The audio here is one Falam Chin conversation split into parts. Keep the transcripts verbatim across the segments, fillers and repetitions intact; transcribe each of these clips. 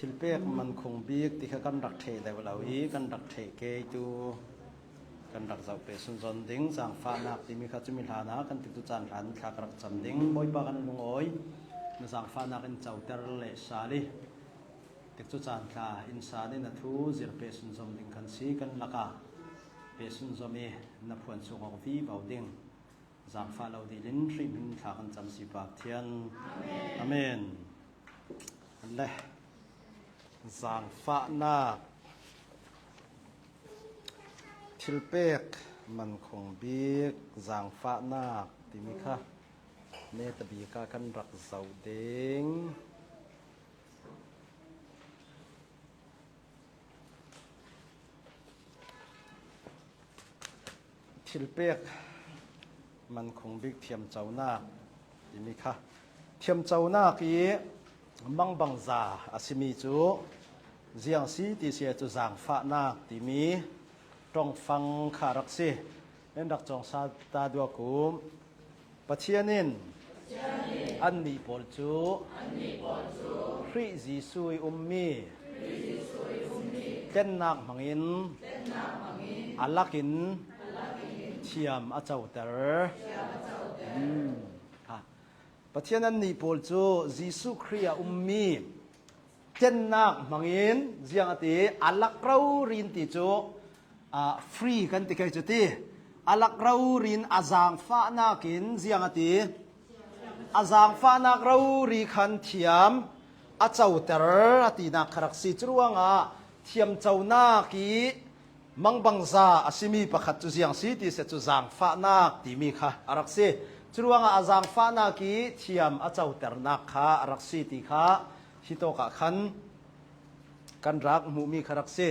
Thilpek mankhung bik ti kha kan rak ṭheh deuh lo i, kan rak ṭheh kei tu kan rak zoh peh sunzom ding. Zangfahnak timi kha cumi hlanah kan tikcu caan hlan thla ka rak cam ding. Bawipa kan lungawi, na zangfahnak in coter le sal i, tikcu caan hla in san in a thu zir peh sunzom ding kan si. Kan lakah peh sunzom i na phuan sung awk vivo ding. Zangfah lo dil in hrih hmin thla kan cam si Pathian. Amen. Le, zangfahnak, thilpek mankhung bik, zangfahnak timi kha netabik ah kan rak zoh ding. Thilpek mankhung bik thiamconak timi kha, thiamconak i mangbangza a simi cu ziang si ti si cu zangfahnak timi ṭongfang kha a rak si. Nan rak cawngsa ta duak u. Pathian in annih pawl cu Khrih Jesuh i ummi tlennak hmangin a lak in thiam a coter. Hmm. Ha. Pathian annih pawl cu Jesuh Khrih a ummi tlennak hmangin ziang a ti, a lak rori in ti cu, ah, free kan ti kei cu ti. A lak rori in a zangfahnak in ziang a ti, a zangfahnak rori khan thiam a coter a tinak kha rak si. Curuangah thiamconak i mangbangza a simi pakhat cu ziang si ti si cu zangfahnak timi kha a rak si. Curuangah a zangfahnak i thiam a coternak kha a rak si ti kha hitawk ah khan kan rak hmuhmi kha rak si.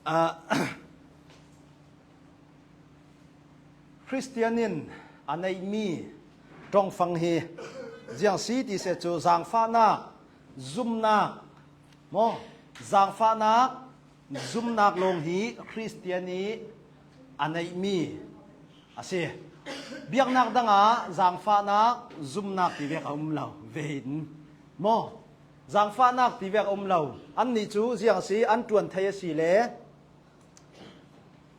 Ah, Khristian in a neihmi ṭongfang hi ziang si ti si cu zangfahnak, zumnak, maw? Zangfahnak, zumnak lawng hi Khristian i a neihmi a si. Biaknak dangah zangfahnak, zumnak ti vek a um lo ve in, maw? Zangfahnak ti vek a um lo. Annih cu ziang a si, an ṭuan thei a si le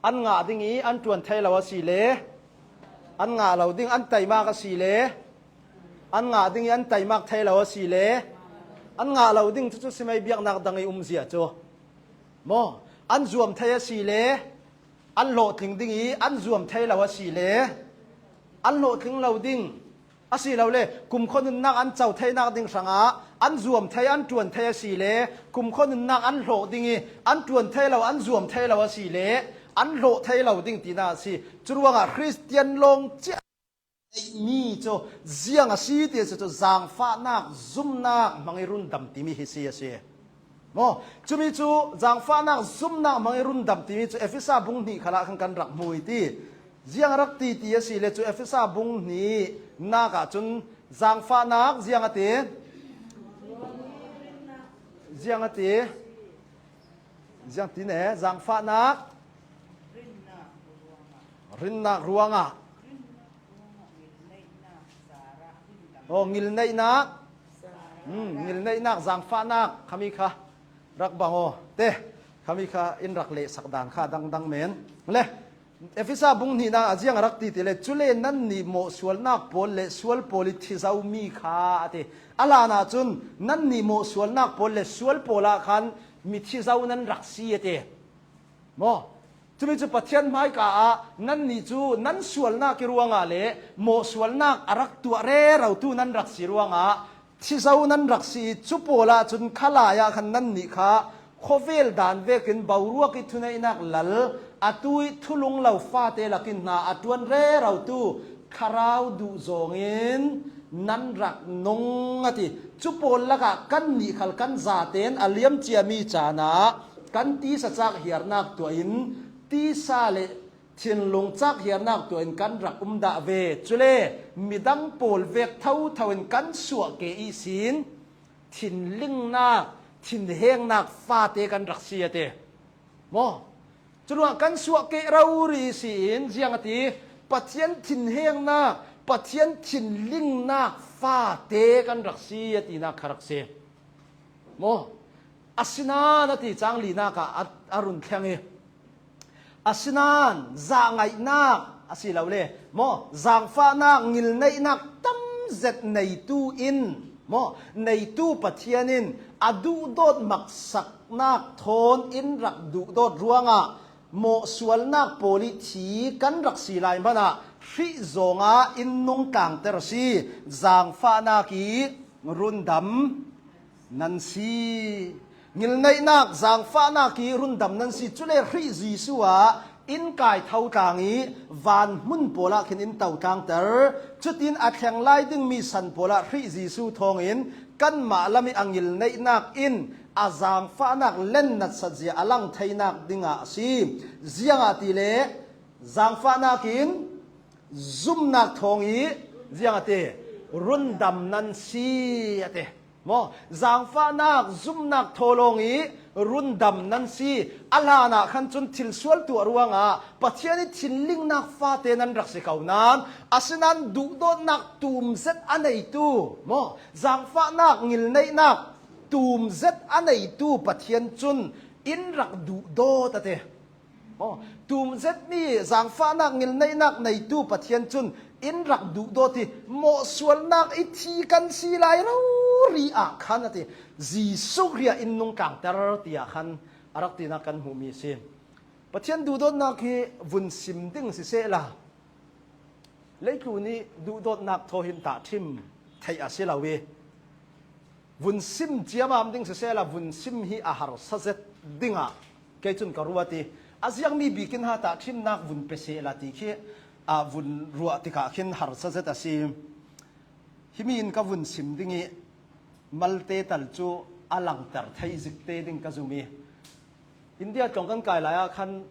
an ngah ding i an ṭuan thei lo a si le, an ngah lo ding an teimak a si le, an ngah ding i an teimak thei lo a si le, an ngah lo ding cucu simei biaknak dang i umzia cu, maw? An zuam thei a si le, an hlawhtling ding i an zuam thei lo a si le, an hlawhtling lo ding, asilole kumkhua nunnak an co theinak ding hrangah an zuam thei, an ṭuan thei a si le, kumkhua nunnak an hlawh ding i an ṭuan thei lo, an zuam thei lo a si le, an hlawh thei lo ding tinak a si. Curuangah Khristian lawng cia mi cu ziang a si ti a si cu zangfahnak, zumnak hmang i rundam timi hi si a si. Maw? Cumi cu zangfahnak, zumnak hmang i rundam timi cu Efesa bung hnih khalah khan kan rak hmu i ti. Ziang a rak ti ti a si le cu Efesa bung hnih nak ah cun zangfahnak ziang a ti. Ziang a ti. Ziang ti ne, zangfahnak, rinnak ruangah. Oh, ngilneihnak. Hmm, ngilneihnak, zangfahnak, khami kha rak bang aw te. Khami kha in rak lehsak dan kha dangdang men. Le, Efesa bung hnihnak a ziang a rak ti ti le, cule nannih mawhsualnak pawl le sual pawl i thi zomi kha a ti. A hlan ahcun nannih mawhsualnak pawl le sual pawl ah khan mithi zo nan rak si a ti. Maw? Cumi cu Pathian hmaika ah nannih cu nan sualnak i ruangah le mawhsualnak a rak tuah rerotu nan rak si ruangah thi zo nan rak si i cu pawl ahcun khalai ah khan nannih kha khuavel dan vekin boruak i thuneihnak lal, atu i thulung lo fate lakin hna a ṭuan rerotu thlarau duh zawngin nan rak nung a ti. Cu pawl lakah kannih khal kan zaten a liam ciami caan ah kan tisa cak hiarnak tuah in tisa le thinlung cak hiarnak tuah in kan rak um dah ve. Cule midang pawl vek thotho in kan suah ke ihsin thinlingnak, thinhengnak fate kan rak si a ti. Maw? Curuangah kan suah keh rori ihsin ziang a ti, Pathian thinhengnak, Pathian thinlingnak fate kan rak si a tinak kha rak si. Maw? Asinan a ti, cang linak ah a, a run thleng i, asinan zahngaihnak a si lo le maw, zangfahnak, ngilneihnak tam zet neitu in maw, neitu Pathian in a duhdawt maksaknak thawn in rak duhdawt ruangah mawhsualnak pawl i thi kan rak si lai hmanah hrih zawnga in nung tlangter a si. Zangfahnak i rundam nan si. Ngilneihnak, zangfahnak i rundam nan si. Cule hrih Jesuh ah in kai tho tlang i van hmun pawl ah khin in to tlangter. Cutin a thleng lai dingmi san pawl ah hrih Jesuh thawngin kanmah lam i a ngilneihnak in a zangfahnak len natsat zia a lang theinak dingah a si. Ziangahtile zangfahnak in zumnak thawng i ziang a ti, rundam nan si a ti. Maw, zangfahnak, zumnak thawlawng i rundam nan si. A hlanah khan cun thil sual tuah ruangah Pathian i thinlingnak fate nan rak si ko nan, asinan duhdawtnak tumzet a neitu maw, zangfahnak, ngilneihnak tumzet a neitu Pathian cun in rak duhdawt a ti. Aw, tumzetmi zangfahnak, ngilneihnak neitu Pathian cun in rak duhdawt i, mawhsualnak i thi kan si lai rori ah khan a ti, Jesuh riah in nung tlangter tiah khan a rak tinak kan hmuhmi a si. Pathian duhdawtnak hi vun sim ding sisehla, leitlun i duhdawtnak thaw hin tahṭhim theih a si lo i, vun sim ciamam ding sisehla, vun sim hi a harsa zet dingah kei cun ka ruat i, a ziangmi bikin ha tahṭhimnak vun pe sehla ti khi a vun ruah tikah khin harsa zet a si. Himi in ka vun sim ding i, malte tal cu a langter thei zik te ding ka zum i, India tlawng kan kai lai ah khan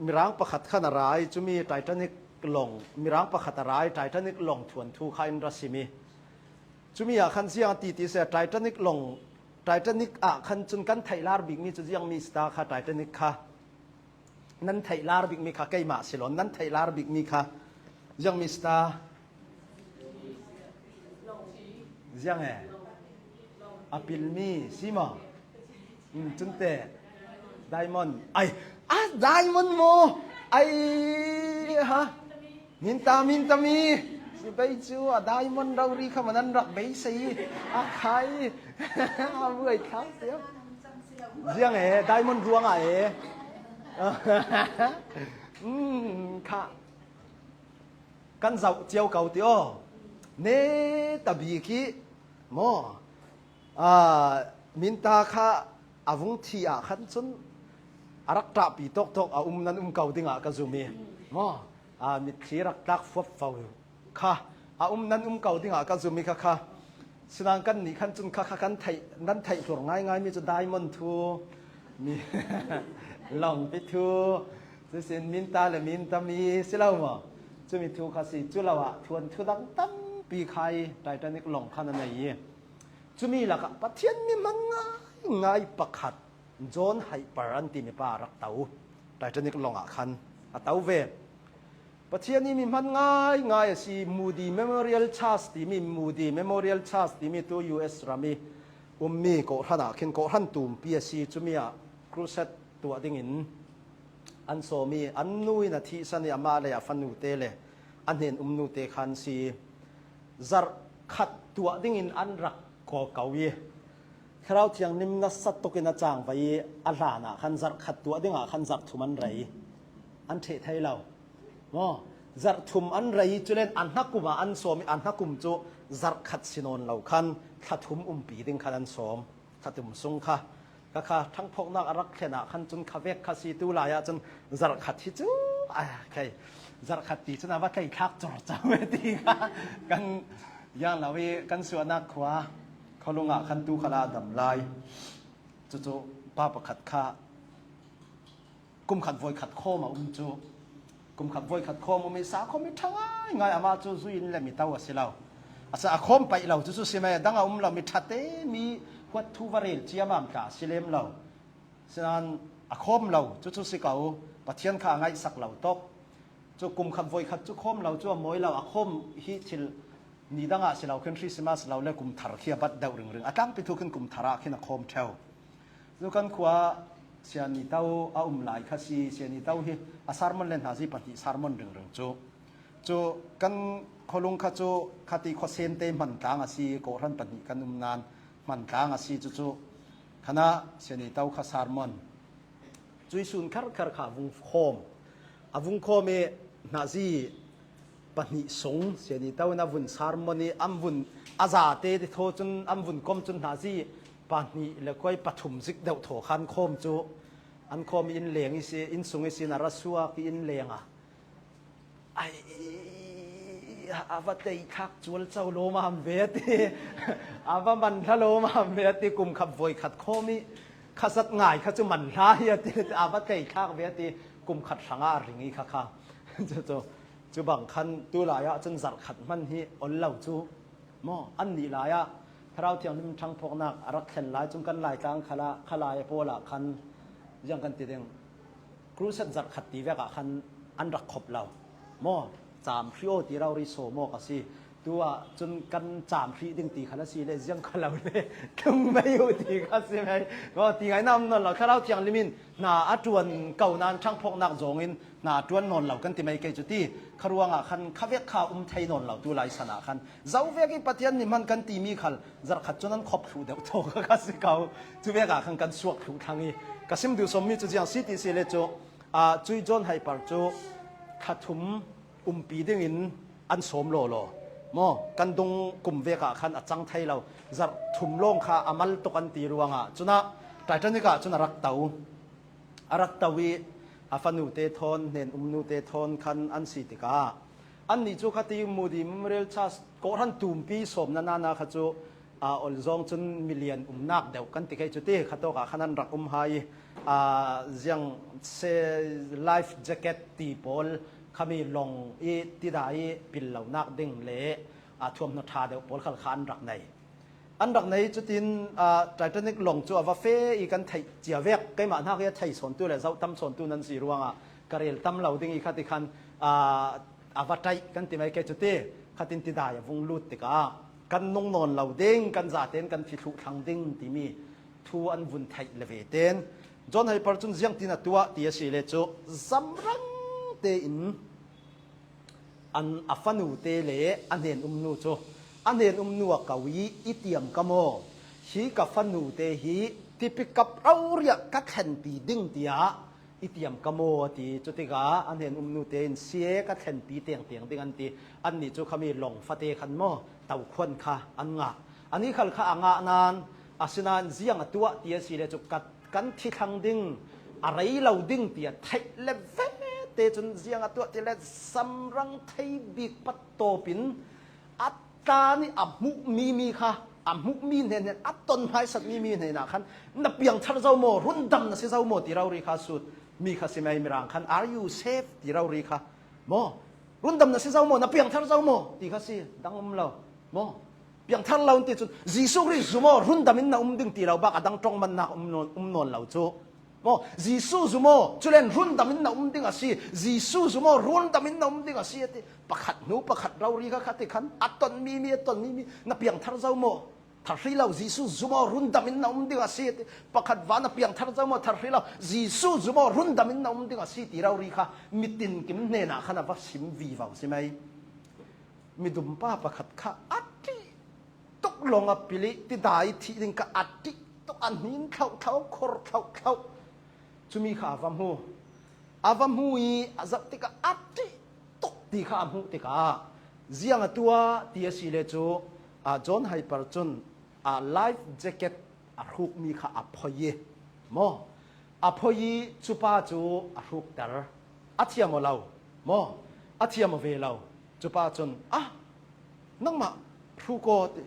mirang pakhat khan a ra i, cumi Titanic lawng, mirang pakhat a ra i, Titanic lawng thuanthu kha in ra sim i, cumi ah khan ziang a ti ti seh, Titanic lawng, Titanic ah khan cun kan theihlar bikmi cu ziangmi si ta kha, Titanic kha nan theihlar bikmi kha, keimah si lo, nan theihlar bikmi kha ziangmi si ta? Ziang e? A pilmi si maw? Um, cun teh Diamond. Ai, a Diamond maw? Ai, ha? Minta, minta mi. Si bei cu a Diamond rori kha man an rak bei sei. A khai. A buai thlau sia. Ziang e, Diamond ruangah e. Um, kha. Kan zoh cio ko ti aw. Ne ta bik i maw? Aa, minta kha a vung thi ah khan cun a rak ṭahpi tawktawk a um nan um ko dingah ka zum i maw? Aa, mitthli rak tlak fuapfo kha a um nan um ko dingah ka zum i kha kha. Sinan kannih khan cun kha kha kan theih, nan theih hlur ngaingaimi cu Diamond thu, mi, lawngpi thu, cusin minta le minta mi si lo maw? Cumi thu kha si, cu lo ah thuanthu dang tampi kha i Titanic lawng khan a nei i, cumi lakah Pathian mi hman ngaingai pakhat, John Hyper an timi pa a rak to. Titanic lawng ah khan a to ve. Pathian i mi hman ngaingai a si, Moody Memorial Church timi, Moody Memorial Church timi tu U S ram i ummi kawhhran ah khin kawhhran tumpi a si, cumi ah crusade tuah dingin an sawm i, an nu in a thihsan i, amah le a fanu te le a hnen um nu te khan si, zarh khat tuah dingin an rak kawl ko i, Thlarau Thianghlim nasa tuk in a cangvai i, a hlan ah khan zarh khat tuah dingah khan zarh thum an rei. An ṭheh thei lo. Maw? Zarh thum an rei i, culen a hnakum ah an sawm i, a hnakum cu zarh khat si nawn lo khan thla thum umpi ding khan an sawm. Thla thum sung kha, kha kha ṭhangphawknak a rak thlen ah khan cun kha vek kha si, tu lai ah cun zarh khat hi cu, a, kei, zarh khat ti cun a va tleithlak cawrcau e ti kha kan, ziang lo i kan suahnak khua khualung ah khan tu kha la a dam lai. Cucu pa pakhat kha kum khat voi khat khawm a um cu, kum khat voi khat khawm um i, sa khawm i ṭha ngaingai, amah cu zui in lem i to a si lo. A sa a khawm paih lo cucu si, mi dang a um lo, mi ṭha te, mi huat thu va rel ciamam tla a si lem lo. Sinan a khawm lo cucu si ko, Pathian kha a ngaihsak lo tawk. Cu kum khat voi khat cu khawm lo cu a mawi lo, a khawm hi thil ni dang ah si lo khin, Christmas lo le kum thar khi a bat deuh ringring. A tlangpi thu khin kum thar ah khin a khawm ṭheu. Cu kan khua Sianito a um lai kha si. Sianito hi a sermon le hnazi pahnih sermon ringring cu. Cu kan khualung kha cu khati khuasente hmantlang a si, kawhhran pahnih kan um nan hmantlang a si. Cucu khanah Sianito kha sermon cui sun kharkhar kha a vung khawm. A vung khawm i hnazi pahnih sung Sianito in a vun sermon i an vun a zate ti thaw cun an vun kom cun hnazi pahnih le kuai pathum zik deuh thaw khan khawm cu an khawm i inn leng i si, inn sung i sin a ra suak i inn leng a. Ai, a va tei thlak cual co lo mam ve a ti, a va man hla lo mam ve a ti, kum khat voi khat khawm i khazat ngai kha cu man hla hi a ti, a va tei thlak ve a ti, kum khat hrangah a ring i kha kha. Cu, cu, cu bang khan tu lai ah cun zarh khat hman hi ol lo cu maw? An nih lai ah Thlarau Thianghlim ṭhangphawknak a rak thlen lai cun kan Laitlang khalah, khalai a pawl ah khan ziang kan ti ding, crusade zarh khat ti vek ah khan an rak khop lo maw? Caam hri aw ti rori sawm awk a si. Tu ah cun kan caam hri ding ti kha la si le ziang kha lo le tlung mai uh ti kha si mai maw? Ti ngai na um nawn lo. Thlarau Thianghlim in hna a ṭuan ko nan ṭhangphawknak zawng in hna a ṭuan nawn lo kan ti mai kei cu ti kha ruangah khan kha vek kha um thei nawn lo tu lai san ah khan. Zo vek i Pathian nih hman kan timi khal zarh khat cun an khop thluh deuh thaw kha, kha si ko. Cu vek ah khan kan suak thluh thlang i ka sim duh sawmmi cu ziang si ti si le cu, aa, cui John Haipar cu thla thum umpi dingin an sawm lawlaw maw? Kan dung kum vek ah khan a cang thei lo. Zarh thum lawng kha a mal tuk an ti ruangah cun ah Titanic ah cun a rak to. A rak to i a fanute thawn, hnen umnute thawn khan an si tikah annih cu khati Moody Memorial Church kawhhran tumpi sawmna nana kha cu, aa, ol zawng cun milian umnak deuh kan ti kei cu ti kha tawk ah khan an rak um hai i, aa, ziang se life jacket ti pawl khami lawng i tida i pil lonak ding le, aa, thuamhnaw ṭha deuh pawl khal kha an rak nei. An rak nei cutin, aa, Titanic lawng cu a va fe i kan theih cia vek. Keimah hnak i a thei sawntu le zoh tam sawntu nan si ruangah ka rel tam lo ding i kha ti khan, aa, a va ṭaih kan ti mai kei cu ti khatin tidai a vung lut tikah kan nung nawn lo ding, kan zaten kan thi thluh thlang ding timi thu an vun theih le ve ten John Haipar cun ziangtin a tuah ti a si le cu zamrang tein an a fanute le a hnen umnu cu a hnen umnu a ko i i tiam ka maw? Hi ka fanute hi tipikap roriah ka thlenpi ding tiah i tiam ka maw a ti. Cutikah a hnen umnute in sie ka thlenpi tengteng ding an ti. Annih cu khami lawng fate khan maw tokhuan kha an ngah. Anih khal kha a ngah nan asinain ziang a tuah ti a si le cu ka kan thi thlang ding a rei lo ding ti a theih le vete cun ziang a tuah ti le zamrang thei bik pat tawpin a tlan i a hmuhmi mi kha a hmuhmi hnen hnen a ton hmaisatmi mi hnenah khan na piangthar zo maw, rundam na si zo maw ti rori kha sut mi kha si mai. Mirang khan are you safe ti rori kha maw, rundam na si zo maw, na piangthar zo maw ti kha si, dang um lo maw? Piangthar lo ti cun Jesuh Khrih zum aw, rundam in na um ding ti lo bak a dang ṭongmannak um nawn, um nawn lo cu. Maw, Jesuh zum aw, culen rundam in na um ding a si. Jesuh zum aw, rundam in na um ding a si a ti. Pakhat hnu pakhat rori kha kha ti khan a tonmi mi, a tonmi mi, na piangthar zo maw? Thar hri lo, Jesuh zum aw, rundam in na um ding a si a ti. Pakhat va na piangthar zo maw? Thar hri lo, Jesuh zum aw, rundam in na um ding a si ti rori kha mitin kim hnenah khan a va sim vivo si mai. Midumpa pakhat kha a ṭih tuk lawng a pil i tidai thih ding kha a ṭih tuk, a hnin thlauh thlauh, khor thlauh thlauh. Cumi kha a va hmu. A va hmu i a zoh tikah a ṭih tuk ti kha a hmuh tikah ziang a tuah ti a si le cu, aa, John Haipar cun, aa, life jacket a hrukmi kha a phoi i maw? A phoi i cupa cu a hrukter. A thiam aw lo maw? A thiam aw ve lo. Cupa cun, "Ah, nangmah hruk aw," ti.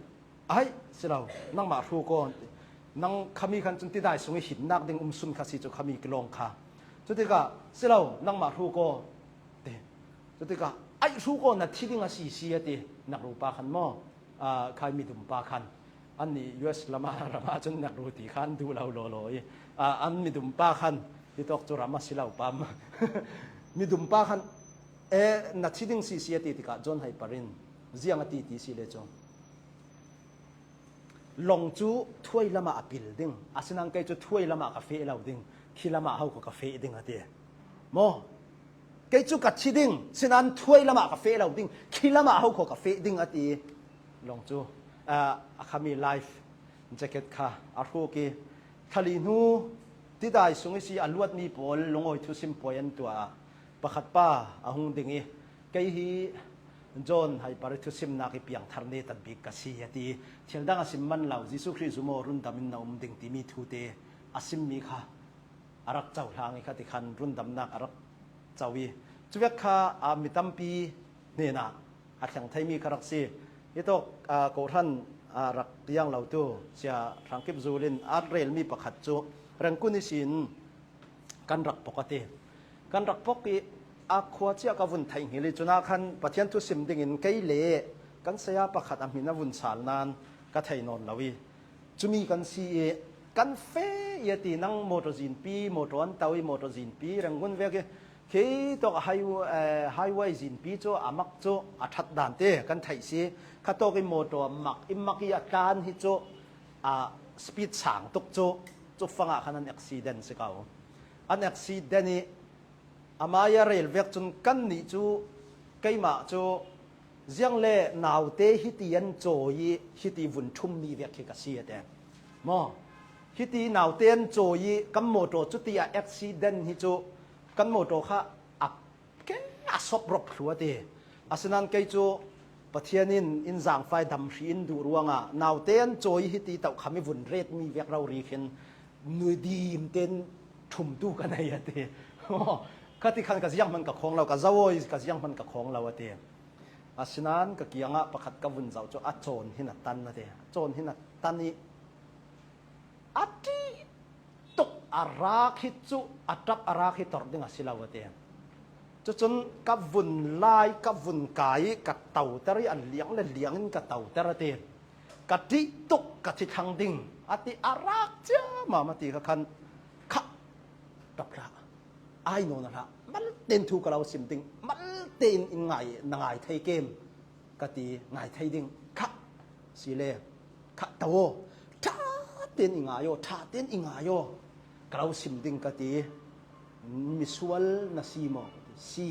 "Ai, si lo, nangmah hruk aw," ti. Nang khami khan cun tidai sung i hinnak ding um sun kha si cu khami kilawng kha. Cutikah, "Si lo, nangmah hruk aw," ti. Cutikah, "Ai, hruk aw, na thi ding a si si," a ti. Nakrupa khan maw? Aa, khai midumpa khan annih U S lamah, ramah cun nakru ti khan duh lo lawlaw i, aa, an midumpa khan hitawk cu ram a si lo pam. Midumpa khan, "E, na thi ding si si," a ti tikah John Haipar in ziang a ti ti si le cu, Long cu thuai lamah a pil ding, asinain kei cu thuai lamah ka feh lo ding, khi lamah ho kho ka feh ding a ti. Maw? Kei cu ka thi ding, sinain thuai lamah ka feh lo ding, khi lamah ho kho ka feh ding a ti. Long cu, ah, a khami life jacket kha a hruk i, thali hnu tidai sung i si a luatmi pawl lungawi thusim puai an tuah a, pakhat pa a hung ding i, kei hi John Haipar i thusimnak i piangthar netat bik ka si a ti. Thil dang a sim man lo, Jesuh Khrih zum aw, rundam in na um ding timi thute a simmi kha a rak cohlang i, khati khan rundamnak a rak co i, cuvek kha, a, mi tampi hnenah a thleng theimi kha rak si. Hitawk, a, kohhran, a, rak tiang lo tu Sia Hrangkip Zul in a relmi pakhat cu Rengkun ihsin kan rak pok a ti. Kan rak pok i a khua ciah ka vun theih hnil i, cunah khan Pathian thusim dingin kei le kan saya pakhat a hmin a vun sal nain ka thei nawn lo i, cumi kan si i, kan feh i a ti. Nang motor zinpi, motor an to i, motor zinpi Rengkun vek i, khi tawk a high-, eh, highway zinpi cu a mak cu a ṭhat dan te kan theih si. Kha tawk i motor mak i mak i a tlan hi cu, a, speed sang tuk cu, cu fangah khan an accident si ko. An accident i, amah i a rel vek cun kannih cu, keimah cu, ziang le naute hiti an cawi i hiti vun ṭhummi vek hi ka si a ti. Maw? Hiti naute an cawi i kan motor cuti a accident hi cu kan motor kha a ke a sop rop thlu a ti. Asinain kei cu Pathian in in zangfai dam hri in duh ruangah naute an cawi hiti tokham i vun retmi vek rori khin nuidim tein ṭhumtu ka nei a ti. Khati khan ka zianghman ka khawng lo, ka zawi ka zianghman ka khawng lo a ti. Asinain ka kiangah pakhat ka vun zoh cu a cawn hin a tan a ti. A cawn hin a tan i a ṭih tuk a rak hi cu a ṭap a rak hi torh ding a si lo a ti. Cucun ka vun lai, ka vun kai i ka toter i a liang le liang in ka toter a ti. Ka ṭih tuk, ka thi thlang ding a ti, a rak ciammam a ti kha khan kha ṭap hlah, ai nawn hlah, malte in thu ka lo sim ding, malte in in ngai, na ngai thei kem ka ti, ngai thei ding kha si le kha to aw, ṭha tein i ngai aw, ṭha tein i ngai aw, ka lo sim ding ka ti. Misual na si maw? Ka ti, si.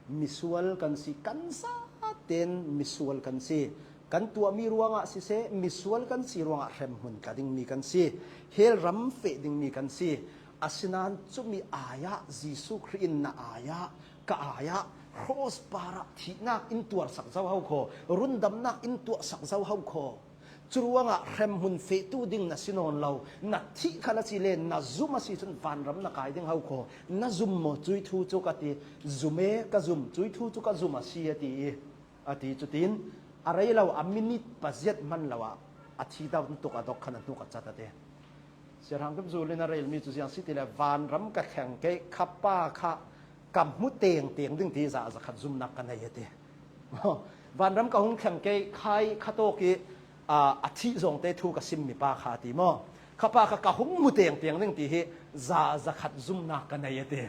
Misual kan si, kan zaten misual kan si. Kan tuahmi ruangah siseh, misual kan si ruangah hremhmun tla dingmi kan si. Hell ram feh dingmi kan si. Asinain cumi ai-ah, Jesuh Khrih in na ai-ah, ka ai-ah, cross parah thihnak in tuarsak zo ho kho, rundamnak in tuahsak zo ho kho. Curuangah hremhmun fehtu ding na si nawn lo, na thih khal a si le na zum a si cun vanram na kai ding ho kho. Na zum maw, cui thu cu ka ti, zum e, ka zum, cui thu cu ka zum a si a ti i, a ti. Cutin a rei lo, a minit paziat hman lo ah a thi dau tuk a dok khan a hnuk a cat a ti. Sia Hrang Kip Zul in a relmi cu ziang si ti le, vanram ka thleng kei, kha pa kha ka hmu tengteng ding ti za, zakhat zumnak ka nei a ti. Vanram ka hung thleng kei, khai kha tawk i, aa, a thih zawngte thu ka simmi pa kha a ti maw? Kha pa kha ka hung hmu tengteng ding ti hi za, zakhat zumnak ka nei a ti.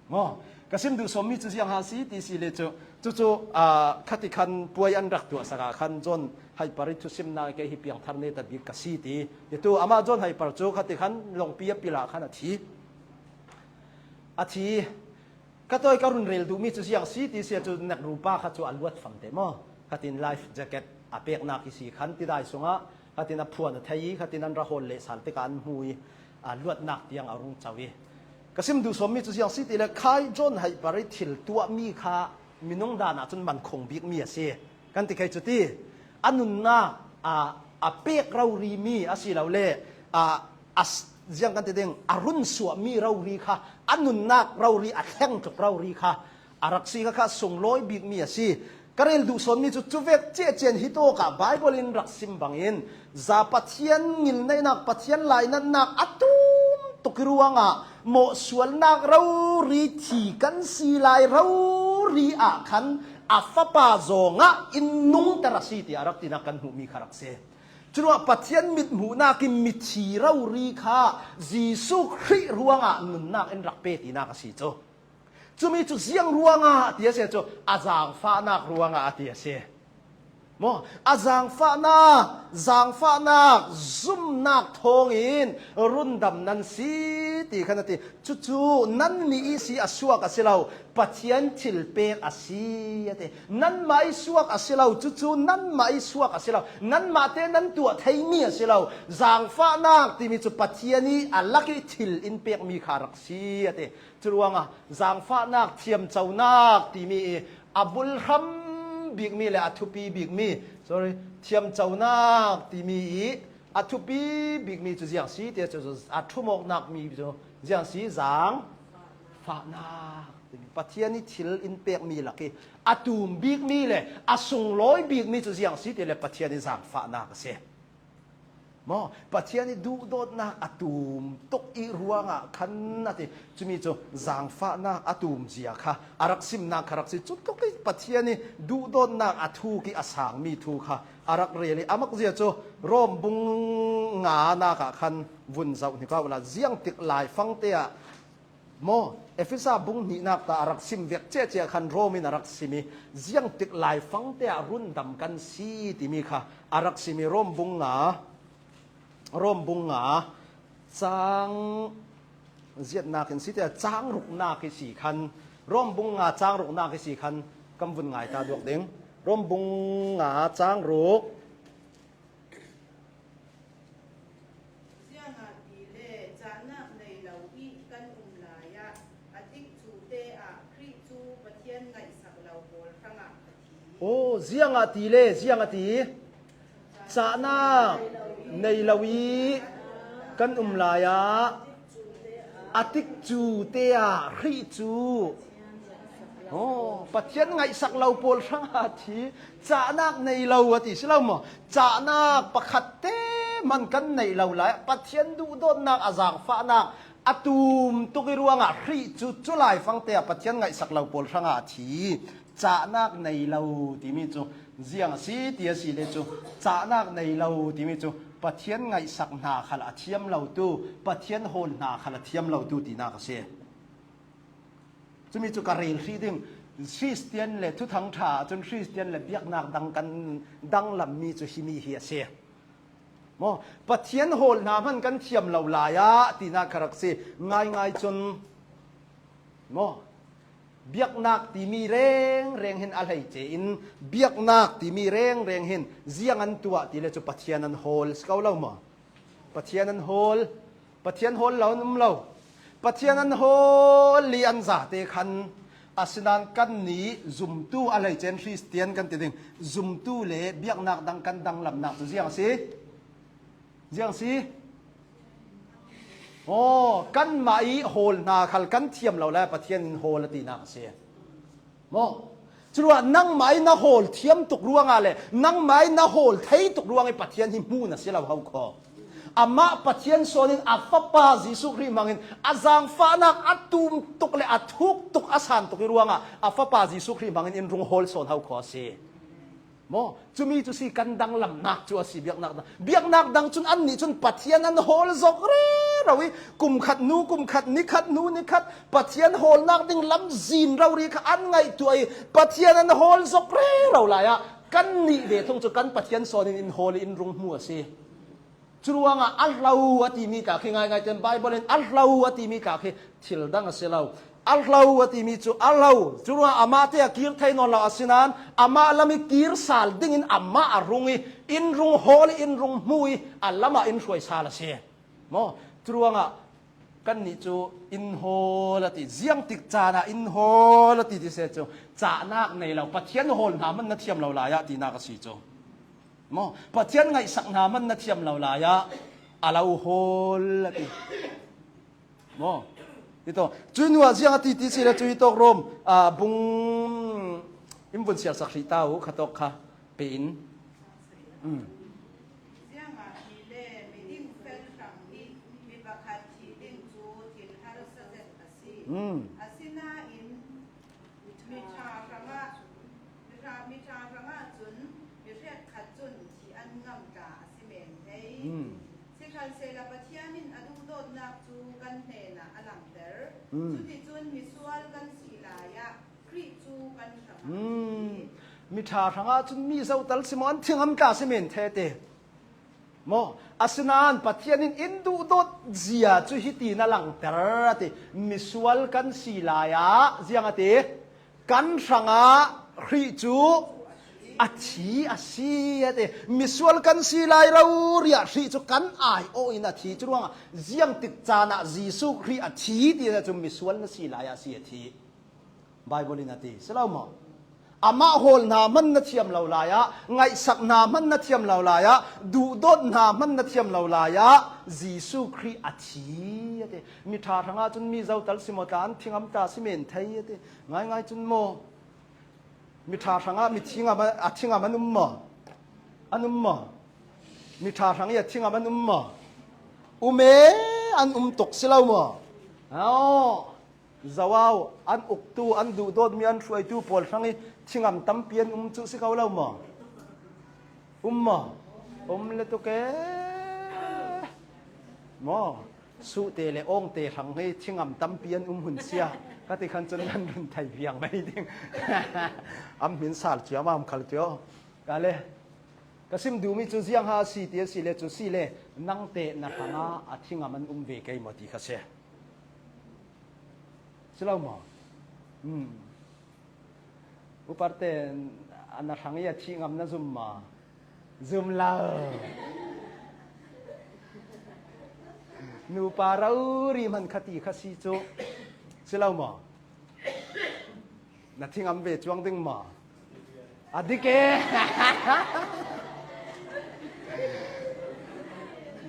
Maw? Ka sim duh sawmmi cu ziang ha si ti si le cu, cucu, aa, khati khan puai an rak tuahsak ah khan John Haipar i thusimnak i kei hi piangthar netabik ka si ti. Hi tu amah John Haipar cu khati khan lawngpi a pil ah khan a thi. A thi. Ka tawi ka run rel duhmi cu ziang si ti si ah cu, nekrupa kha cu a luat fam te maw? Khatin life jacket a peknak i si khan tidai sungah khatin a phuan a thei i, khatin an ra hawl leh sal tikah an hmu i, aa, luatnak tiang a rung co i. Ka sim duh sawmmi cu ziang si ti le, khai John Haipar i thil tuahmi kha minung dan ah cun man khong bikmi a si kan ti kei cu ti. A nunnak, aa, a pek rorimi a si lo le, aa, a s-, ziang kan ti ding, a run suahmi rori kha, a nunnak rori, a thleng tluk rori kha a rak si kha, kha sunglawi bikmi a si. Ka rel duh sawnmi cu cuvek ciahciah hi tawk ah Baibal in rak sim bangin za Pathian ngilneihnak, Pathian lainatnak a tum tuk i ruangah mawhsualnak rori, thi kan si lai rori ah khan a Fapa zongah in nungter a si tiah a rak tinak kan hmuhmi kha rak si. Curuangah Pathian mithmuhnak in mithi rori kha Jesuh Khrih ruangah nunnak in rak pe tinak a si cu. Cumi cu ziang ruangah a ti a si cu, a zaangfahnak ruangah a ti a si. Maw, a zangfahnak, zangfahnak zumnak thawngin rundam nan si ti khan a ti. Cucu nannih ihsi a suak a si lo, Pathian thilpek a si a ti. Nanmah ih suak a si lo, cucu nanmah ih suak a si lo, nanmahte nan tuah theimi a si lo. Zangfahnak timi cu Pathian ih a lak ih thil in pekmi kha a rak si a ti. Curuangah zangfahnak, thiamconak timi ih a bulhram bikmi le a thupi bikmi, sorry, thiamconak timi ih a thupi bikmi cu ziang si ti cu, a ṭhumawknak mi cu ziang si, zang fahnak timi. Pathian ih thil in pekmi lak ih a tum bikmi le a sunglawi bikmi cu ziang si ti le Pathian ih zangfahnak a si. Maw, Pathian ih duhdawtnak a tum tuk ih ruangah khan a ti. Cumi cu zangfahnak a tumzia kha a rak simnak kha rak si. Cutuk ih Pathian ih duhdawtnak a thuk ih a sangmi thu kha a rak rel ih a makzia cu Rom bung nganak ah khan vun zoh hnik uh la, ziangtik laifangte ah maw, Efesa bung hnihnak ta a rak sim vek ciahciah khan Rom in a rak sim ih, ziangtik laifangte ah rundam kan si timi kha a rak sim ih, Rom bung nga, Rom bung nga cang ziatnak in si te, cang ruknak ih si khan, Rom bung nga cang ruknak ih si khan kan vun ngai ta duak ding. Rom bung nga cang ruk. Ziangahtile cahnak nei lo ih kan um lai ah a tikcute ah Khrih cu Pathian ngaihsak lo pawl hrangah a thi. Oh, ziangahtile, ziang a ti. Cahnak nei lo ih kan um lai ah a tikcute ah Khrih cu, oh, Pathian ngaihsak lo pawl hrangah a thi. Cahnak nei lo a ti si lo maw? Cahnak pakhat te hman kan neih lo lai ah Pathian duhdawtnak a zangfahnak a tum tuk ih ruangah Khrih cu cu laifangte ah Pathian ngaihsak lo pawl hrangah a thi. Cahnak nei lo timi cu ziang a si ti a si le cu, cahnak nei lo timi cu Pathian ngaihsak hna khal a thiam lo tu, Pathian hawl hna khal a thiam lo tu tinak a si. Cumi cu ka rel hrih ding. Khristian le Thuthang ṭha ahcun Khristian le biaknak dang kan danglammi cu himi hi a si. Maw, Pathian hawl hna hman kan thiam lo lai ah tinak kha rak si. Ngaingai cun, maw, biaknak timi rengreng hin a hleice in, biaknak timi rengreng hin ziang an tuah ti le cu Pathian an hawl si ko lo maw? Pathian an hawl, Pathian hawl lo an um lo. Pathian an hawl ih an zate khan, asinain kannih zumtu, a hleice in Khristian kan ti ding, zumtu le biaknak dang kan danglamnak cu ziang a si? Ziang a si? Aw, kanmah ih hawl hna khal kan thiam lo lai, Pathian in hawl a tinak a si. Maw? Curuah nangmah ih na hawl thiam tuk ruangah le nangmah ih na hawl thei tuk ruangah Pathian hi hmu na si lo ho kho. Amah Pathian sawn in a Fapa Jesuh Khrih hmangin a zangfahnak a tum tuk le a thuk tuk a san tuk ih ruangah a Fapa Jesuh Khrih hmangin in rung hawl sawn ho kho a si. Maw? Cumi cu si kan danglamnak cu a si, biaknak dang. Biaknak dang cun annih cun Pathian an hawl zok rero ih kum khat hnu kum khat, ni khat hnu ni khat Pathian hawlnak ding lamzin rori kha an ngaihtuah ih Pathian an hawl zok rero lai ah kannih ve thung cu kan Pathian sawn in in hawl ih in rung hmu a si. Curuangah a hlo a timi tla khi ngaingai tein Baibal in a hlo a timi tla khi thil dang a si lo. A hlo a timi cu a hlo. Curuangah amah te a kir thei nawn lo asinain amah lam ih kir sal dingin amah a rung ih in rung hawl ih in rung hmu ih a lam ah in hruai sal a si. Maw? Curuangah kannih cu in hawl a ti. Ziangtik caan ah in hawl a ti ti seh cu cahnak nei lo, Pathian hawl hna hmanh na thiam lo lai ah tinak a si cu. Maw? Pathian ngaihsak hna hmanh na thiam lo lai ah a lo hawl a ti. Maw? Hi tawk. Cu hnuah ziang a ti ti si le cu hi tawk Rom, aa, bung in vun siarsak hrih ta u, kha tawk kha pe in. Um. Ziangahtile miding fel hrang nih mi pakhat thih ding cu thil harsa zet a si. Um. Asinain mi ṭha hrangah, mi ṭha, mi ṭha hrangah cun mi hrekkhat cun thih an ngam ta a si men hei. Um. Sikhalsehla Pathian in a duhdawtnak cu kan hnenah a langhter. Um. Cuticun misual kan si lai ah Khrih cu kan hrangah a um si. Mi ṭha hrangah cun mi zotal si maw, an thingam tla si men thei ti. Maw, asinain Pathian in in duhdawt zia cu hiti na langter a ti. Misual kan si lai ah ziang a ti, kan hrangah Khrih cu a thi a si a ti. Misual kan si lai rori ah Khrih cu kan aiawh in a thi. Cu ruangah ziangtik caan ah Jesuh Khrih a thi ti cu misual na si lai ah a si a thi. Baibal in a ti, si lo maw? Amah hawl hna hman na thiam lo lai ah, ngaihsak hna hman na thiam lo lai ah, duhdawt hna hman na thiam lo lai ah, Jesuh Khrih a thi a ti. Mi ṭha hrangah cun mi zotal si maw tla, an thingam tla si men thei a ti. Ngaingai cun maw, mi ṭha hrangah mi thingam a, a thingam an um maw? An um maw? Mi ṭha hrang i a thingam an um maw? Um e, an um tuk si lo maw? Aw. Zoau an uktu, an duhdawtmi an hruaitu pawl hrang i thingam tampi an um cu si ko lo maw? Um maw? Um le tuk e. Maw? Suhte le awngte hrang hi thingam tampi an um hun sia ka ti khan cun nan run thei viang mai ding. An hmin sal cia mam khal cio. Ka le, ka sim duhmi cu ziang ha a si ti a si le cu si le nangte na hrangah a thingam an um ve kei maw ti kha si. Si lo maw? Hmm. Uparte a na hrang i a thih ngam na zum maw? Zum lo. Nupa rori hman kha ti kha si cu. Si lo maw? Na thingam ve cuang ding maw? A dik e.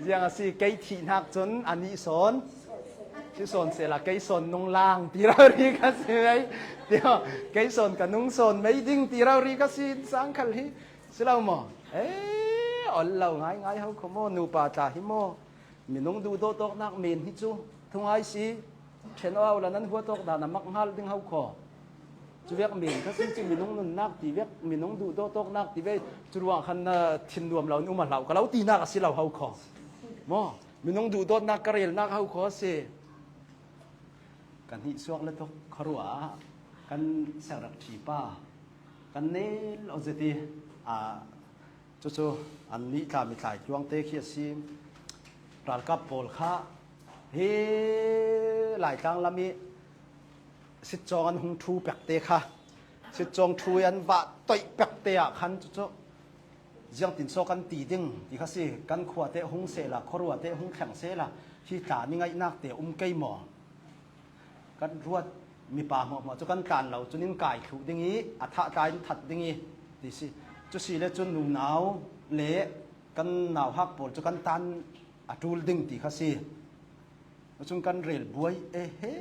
Ziang a si, kei thih hnak cun a nih sawn si sawn sehla, kei sawn nung lang ti rori ka si mei. Tio, kei sawn ka nung sawn mei ding ti rori ka si, sang khal hi. Si lo maw? Eh, ol lo ngaingai ho kho maw, nupa tla hi maw? Minung duhdawt awknak men hi cu thungai si. Ṭhen aw, au la nan huat awk dan a mak hngal ding ho kho. Cu vek men kha si cu minung nunnak ti vek, minung duhdawt awknak ti vek, cu ruang khan na thin nuam lo in um a hlau ka lo tinak a si lo ho kho. Maw, minung duhdawtnak ka relnak ho kho a si. Kan hnih suak le tuk khuaruah ah kan secretary pa kan nel aw zet i, aa, cucu an nih tla mi tlai tluangte khi a si. Ralkap pawl kha hi Laitlang lam i sitcawng an hung ṭhu pekte kha, sitcawng ṭhu i an vah toih pekte ah khan cucu ziangtin saw kan ti ding ti kha si. Kan khua te hung sehla, khuarua te hung thleng sehla, hi tla ni ngaihnak te um kei maw? Kan ruat mipa hmuahhmuah cu kan tlan lo, cun in kai thluh ding i a thah tla in that ding i ti si. Cu si le cun nunau le kan nauhak pawl cu kan tan a ṭul ding ti kha si. Cun kan rel buai, ehe,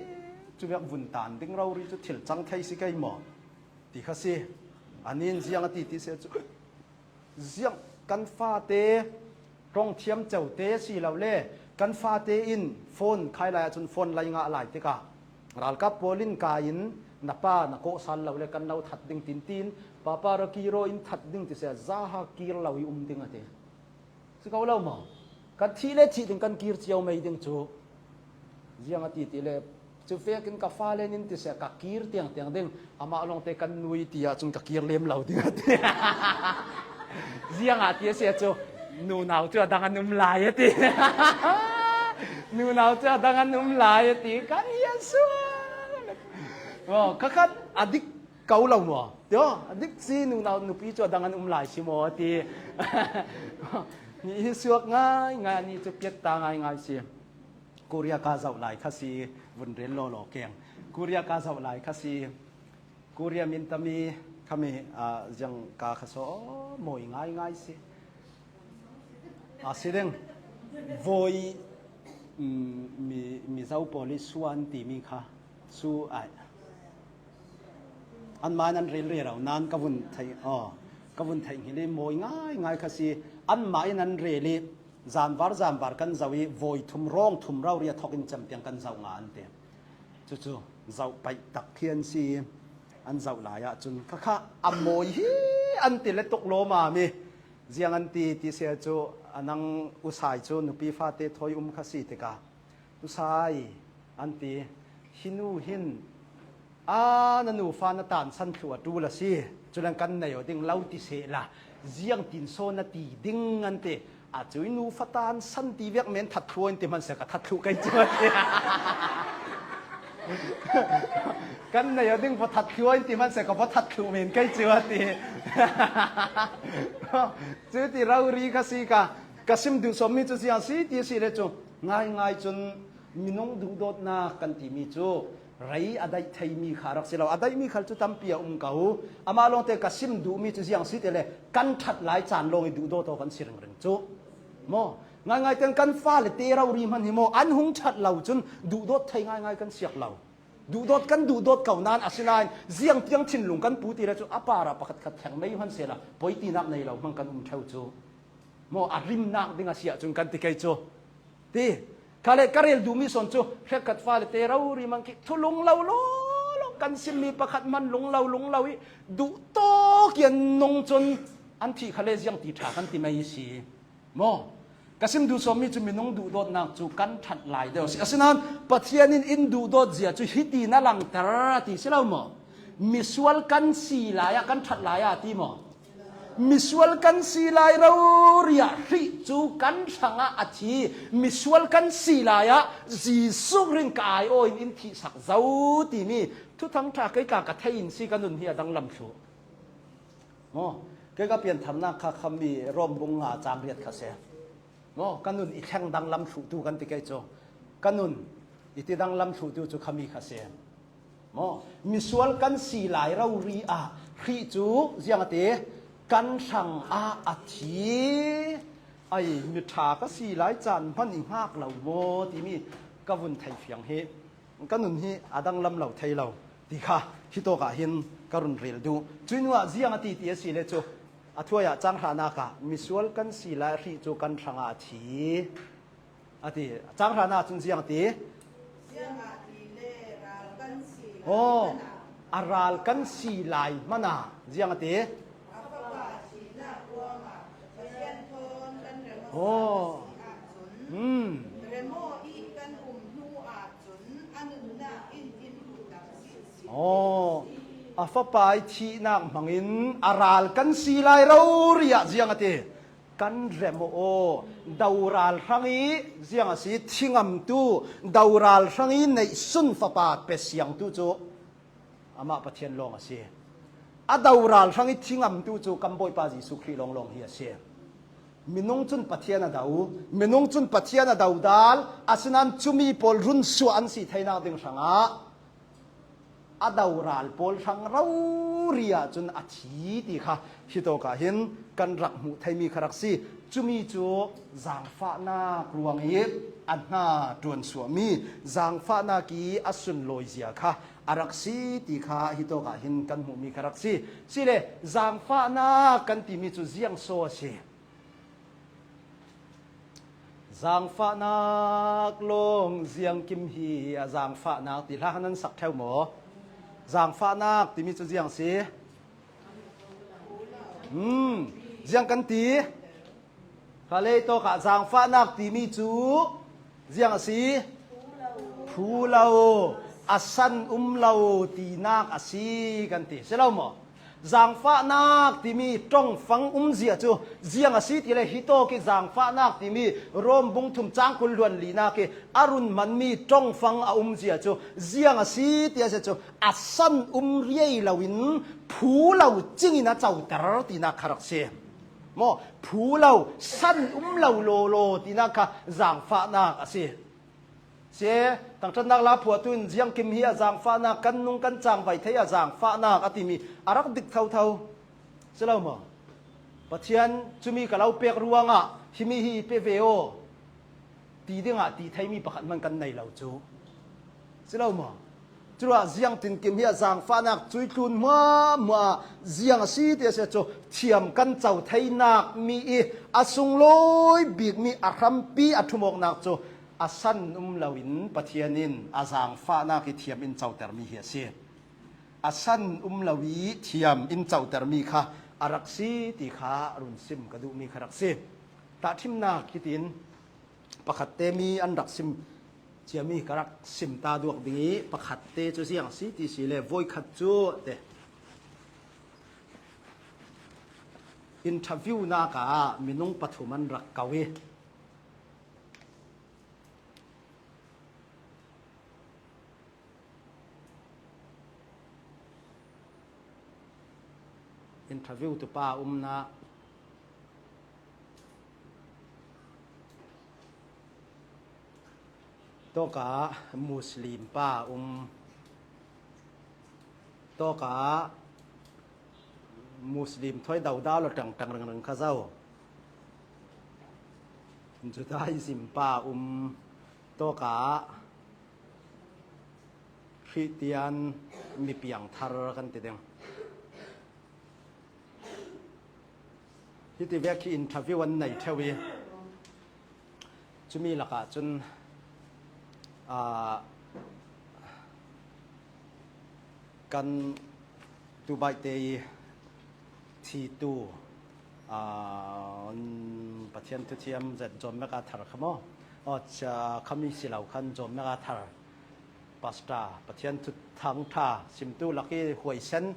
cu vek vun tan ding rori cu thil cang thei si kei maw? Ti kha si. An in ziang a ti ti si cu, ziang kan fate, ṭong thiam cote si lo le, kan fate in phone khai lai ahcun phone lai ngah lai tikah ralkap pawl in kai in na pa na kawhsal lo le kan lo that ding tintin, papa ra kir aw in that ding ti si, zaha kir lo i um ding a ti. Si ko lo maw? Kan thih le thih ding kan kir cio mei ding cu. Ziang a ti ti le, cu vekin ka fale nin ti si ka kir tiang tiang ding, amah lawngte kan nui ti ahcun ka kir lem lo ding a ti. Ziang a ti a si cu, nunau cu a dang an um lai a ti. Nunau cu a dang an um lai a ti, kan hi a sual. Maw, kha khan a dik ko lo maw? Tio, a dik si, nunau nupi cu a dang an um lai si maw a ti. Nih hi suak ngai ngai, a nih cu piat ta ngai ngai si. Korea ka zoh lai kha si, vun rel law law keng. Korea ka zoh lai kha si. Korea min tami khami, ah, ziang ka kha saw mawi ngai ngai si. A si ding. Voi, mm, mi, Mizo pawl i suan timi kha. Su ai. Anmah in an rel rero nain ka vun theih, aw, ka vun theih hngilh i mawi ngai ngai kha si. Anmah in an rel i zanvar zanvar kan zoh i voi thum rawng thum rori a thawk in cem tiang kan zoh ngah an ti. Cucu zoh paih tak khi an si i an zoh lai ahcun kha kha a mawi hi an ti le tuk lawmam i ziang an ti ti si cu a nang usai cu nupi fate thawi um kha si tikah, usai, an ti, hi nu hin a na nufa na tansan thluh a ṭul a si. Culang kan nei aw ding lo ti sehla, ziangtin saw na ti ding an ti. A cui nu fatan san ti vek men that thluain ti hmansia ka that thluh kei cu a ti. Kan nei aw ding va that thluain ti hmansia ka va that thluh men kei cu a ti. Cuti rori kha si ka, ka sim duh sawmmi cu ziang si ti si le cu ngaingai cun minung duhdawtnak kan timi cu rei a daih theimi kha a rak si lo. A daihmi khal cu tampi a um ko. Amah lawngte ka sim duhmi cu ziang si ti le kan ṭhat lai caan lawng i duhdawt aw kan si ringring cu. Maw? Ngaingai ten kan fale te rori hman hi maw? An hung ṭhat lo cun duhdawt thei ngaingai kan siak lo. Duhdawt kan duhdawt ko nain asinain ziang tiang thinlung kan pu ti le cu a parah pakhat khat thleng mei hman sehla poi tinak nei lo hmang kan um ṭheu cu. Maw? A rimnak ding a si ahcun kan ti kei cu. Ti. Kha le ka rel duhmi sawn cu hrekkhat fale te rori man khi thulung lo law law kan simmi pakhat man lung lo lung lo i duhtawk i an nung cun an thih kha le ziang ti ṭha kan ti mai i si. Maw? Ka sim duh sawmmi cu minung duhdawtnak cu kan ṭhat lai deuh a si. Asinain Pathian in in duhdawt zia cu hiti na langter a ti si lo maw? Misual kan si lai ah kan ṭhat lai ah a ti maw? Misual kan si lai rori ah hrih cu kan hrangah a thi. Misual kan si lai ah Jesuh rin ka ai aw in in thihsak zo timi thuthang ṭha kei tla ka thei in si ka nun hi a danglam thluh. Maw? Kei ka piantharnak kha khami Rom bung nga cang riat kha si. Maw? Ka nun i thleng danglam thluhtu kan ti kei cu. Ka nun i ti danglam thluhtu cu khami kha si. Maw? Misual kan si lai rori ah hrih cu ziang a ti? Kan hrang ah a thi. Ai, mi ṭha ka si lai caan hman i hngak lo maw timi ka vun thei fiang hi. Ka nun hi a danglam lo thei lo ti kha hitawk ah hin ka run rel duh. Cuih nuah ziang a ti ti a si le cu a thuai ah cang hranak ah misual kan si lai hrih cu kan hrang ah a thi a ti. Cang hranak cun ziang a ti? Ziangahtile ral kan si lai Aw, hmanh ah a ral kan si lai hmanh ah ziang a ti? A fapa thihnak ruangah Pathian thawn kan rem aw Aw. Si ahcun, hmm, rem aw i kan um hnu ah Aw, a fapa i thihnak hmangin a ral kan si lai rori ah ziang a ti? Kan rem aw, doral hrang i ziang a si, thingamtu doral hrang i neihsun fapa pe siangtu cu amah Pathian lawng a si. A doral hrang i thingamtu cu kan Bawipa Jesuh Khrih lawnglawng hi a si. Minung cun Pathian a do, minung cun Pathian a dodal, asinain cumi pawl runsuah an si theinak ding hrangah a doral pawl hrang rori ahcun a thi ti kha hitawk ah hin kan rak hmuh theimi kha rak si. Cumi cu zaangfahnak ruang i a hna ṭuansuahmi, zaangfahnak i a sunlawizia kha a rak si ti kha hitawk ah hin kan hmuhmi kha rak si. Sile zaangfahnak kan timi cu ziang so a si? Zaangfahnak lawng ziangkim hi a zaangfahnak ti hla nan sak ṭheu maw? Zaangfahnak timi cu ziang si? Hmm, ziang kan ti? Khalei tawkah zaangfahnak timi cu ziang a si? Phu lo, a san um lo tinak a si kan ti. Si lo maw? Zaangfahnak timi ṭongfang umzia cu ziang a si ti le, hitawk i zaangfahnak timi Rom bung thum cang kul hluan linak i a run hmanmi ṭongfang a umzia cu ziang a si ti a si cu, a san um riai loin phu lo cingin a coter tinak kha rak si. Maw, phu lo, san um lo lawlaw tinak kha zaangfahnak a si. Si, thangṭhatnak la phuahtu in ziangkim hi a zaangfahnak, kan nung kan cangvai thei a zaangfahnak a timi a rak dik thotho. Si lo maw? Pathian cumi ka lo pek ruangah himi hi pe ve aw ti dingah ti theimi pakhat hman kan nei lo cu. Si lo maw? Curuah ziangtinkim hi a zaangfahnak cui tlun hmuahhmuah ziang a si ti a si cu, thiam kan co theinak mi i a sunglawi bikmi a hrampi a ṭhumawknak cu a san um loin Pathian in a zaangfahnak i thiam in cotermi hi a si. A san um lo i thiam in cotermi kha a rak si ti kha run sim ka duhmi kha rak si. Tahṭhimnak hitin pakhatte mi an rak sim ciami ka rak sim ta duak ding i, pakhatte cu ziang a si ti si le, voikhat cu te. Interview nak ah minung pathum an rak ko i, interview tu pa umna tawkah Muslim pa um, tawkah Muslim thawi dodal lo tangtang ringring kha zo. Judaism pa um, tawkah Khristian mi piangthar kan ti ding. Hiti vek hi interview an nei theu i, cumi lakah cun, aa, kan Dubai te i thitu, aa, Pathian thuthiam zet John MacArthur kha maw? Aw, ca, khami si lo khan John MacArthur, Pastor, Pathian thu thangṭha simtu lak i huaisen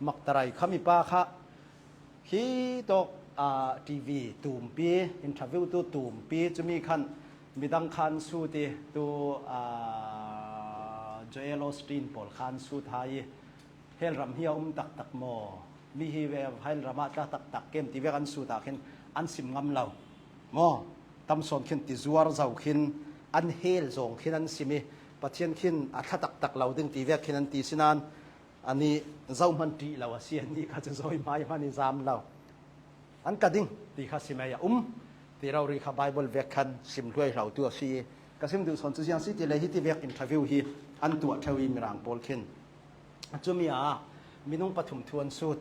maktarai khami pa kha, hi tawk, aa, T V tumpi, interview tu tumpi, cumi khan midang khan sut i tu, aa, Joel Osteen pawl khan sut hai i, hell ram hi a um taktak maw? Mi hi ve, hell ram ah tla taktak kem ti vek an sut ah khin an sim ngam lo maw? Tam sawn khin ti zuar zo khin, an hell zawng khin an sim i, Pathian khin a thla taktak lo ding ti vek khin an ti sinan, anih zohman ṭih lo a si, anih kha cu zawi hmai hman i zam lo. An ka ding ti kha sim ei a um ti rori kha Bible vek khan sim hluai hlo tu a si i, ka sim duh sawn cu ziang si ti le, hiti vek interview hi an tuah theu i Mirang pawl khin. Cumi ah minung pathum thu an sut.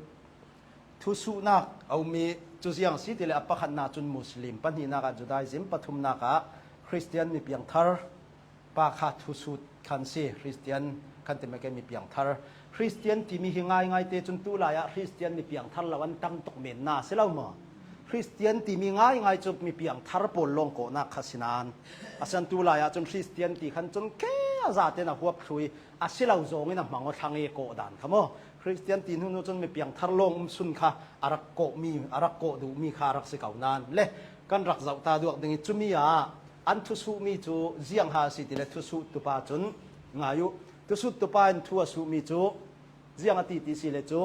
Thusuhnak a um i, cu ziang si ti le a pakhatnak cun Muslim, pahnihnak ah Judaism, pathumnak ah Khristian mi piangthar pa kha thusut khan si, Khristian kan ti meke mi piangthar. Khristian timi hi ngaingai te cun tulai ah Khristian mi piangthar lo an tam tuk men na si lo maw? Khristian timi ngaingai cu mi piangthar pawl lawng kawhnak kha si nan, a san tulai ah cun Khristian ti khan cun ke a zate na huap thlui a si lo zawng in a hmang aw thlang i kawh dan kha maw? Khristian ti hnu hnu cun mi piangthar lawng um sun kha a rak kawhmi, a rak kawh duhmi kha a rak si ko nan le kan rak zoh ta duak ding i, cumi ah an thusuhmi cu ziang ha a si ti le, thusut tupa cun ngai uh. Thusut tupa in thu a suhmi cu ziang a ti ti si le cu,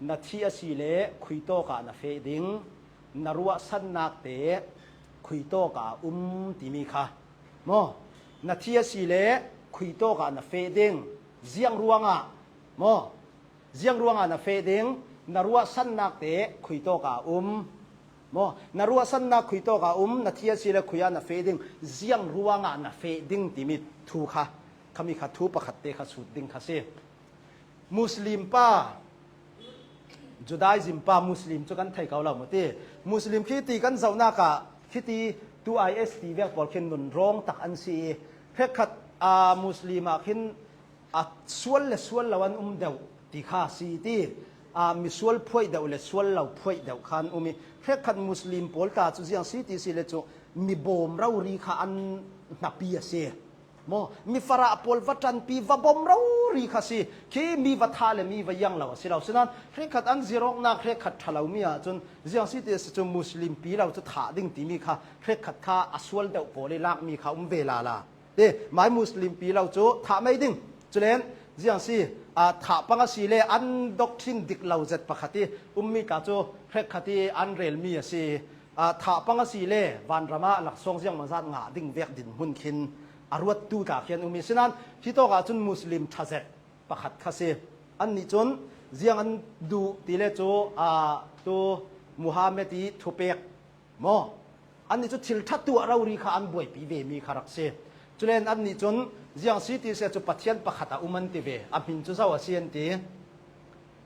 na thi a si le khuitawk ah na feh ding, na ruahsannak te khuitawk ah um timi kha maw? Na thi a si le khuitawk ah na feh ding, ziang ruangah maw? Ziang ruangah na feh ding, na ruahsannak te khuitawk ah um maw? Na ruahsannak khuitawk ah um, na thi a si le khui ah na feh ding, ziang ruangah na feh ding timi thu kha, khami kha thu pakhat te kha sut ding kha si. Muslim pa, Judaism pa, Muslim cu kan thei ko lo maw ti. Muslim khi ti kan zohnak ah, khi ti tu I S ti vek pawl khin nun rawng tak an si i, hrekkhat, aa, Muslim ah khin a sual le sual lo an um deuh ti kha si ti, aa, misual phuaih deuh le sual lo phuaih deuh kha an um i, hrekkhat Muslim pawl ta cu ziang si ti si le cu mi bawm rori kha an hnapi a si. Maw, mi farah pawl va ṭanpi va bawm rori kha si. Khi mi va thah le mi va iang lo a si lo. Sinan hrekkhat an zirawknak hrekkhat ṭha lomi ah cun ziang si ti a si cu Muslim pi lo cu thah ding timi kha hrekkhat kha a sual deuh pawl i lakmi kha um ve lala. Te, mai Muslim pi lo cu thah mei ding. Culen ziang si, aa, thah pang a si le an doctrine dik lo zet pakhat i ummi ta cu hrekkhat i an relmi a si. Aa, thah pang a si le vanram ah laksawng ziangmazat ngah ding vek dinhmun khin a ruattu ta khi an um i sinan, hi tawk ah cun Muslim ṭha zet pakhat kha si. Annih cun ziang an duh ti le cu, aa, tu Muhammad i thupek maw? Annih cu thil ṭha tuah rori kha an buaipi vemi kha rak si. Culen annih cun ziang si ti si cu Pathian pakhat a um an ti ve. A hmin cu zo a si an ti?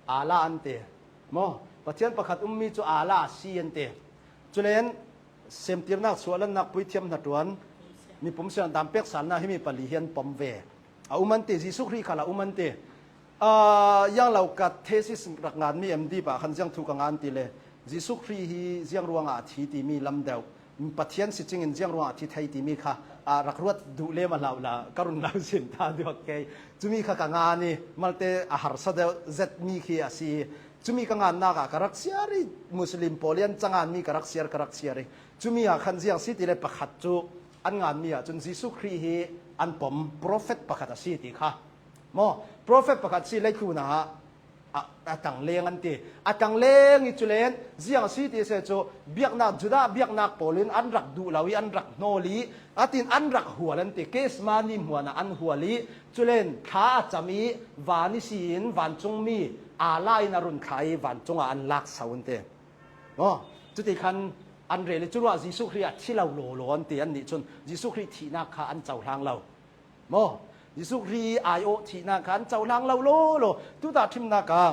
Allah an ti. Maw? Pathian pakhat ummi cu Allah a si an ti. Culen semtirnak, suahlannak, puithiam hnaṭuan, mipum siangdam peksalnak himi pali hi an pom ve. A um an ti, Jesuh Khrih khal a um an ti. Aa, yang lo ka thesis rak nganmi M D pa khan ziang thu ka ngan ti le, Jesuh Khrih hi ziang ruangah a thi timi lam deuh, Pathian si cingin ziang ruangah a thi thei timi kha, aa, rak ruat duh lem a hlau la, ka run lo sin ta duak kei. Cumi kha ka ngan i, malte a harsa deuh zetmi khi a si. Cumi ka ngannak ah ka rak siar i, Muslim pawl i an ca nganmi ka rak siar, ka rak siar i. Cumi ah khan ziang si ti le pakhat cu an nganmi ah cun Jesuh Khrih hi an pom prophet pakhat a si ti kha. Maw, prophet pakhat si leitlun ah a, a tangleng an ti. A tangleng i culen ziang a si ti a si cu biaknak, Judah biaknak pawl in an rak duh lo i an rak hnawl i, a tin an rak hual an ti. Kesmani hmuan ah an hual i culen thla a cam i van i si in vancungmi aa la in a run thlah i vancung ah an lak so an ti. Maw, cuti khan an rel i curuah Jesuh Khrih a thi lo lawlaw an ti. Annih cun Jesuh Khrih thihnak kha an cohlang lo. Maw, Jesuh Khrih aiawh thihnak kha an cohlang lo lawlaw. Tuta thimnak ah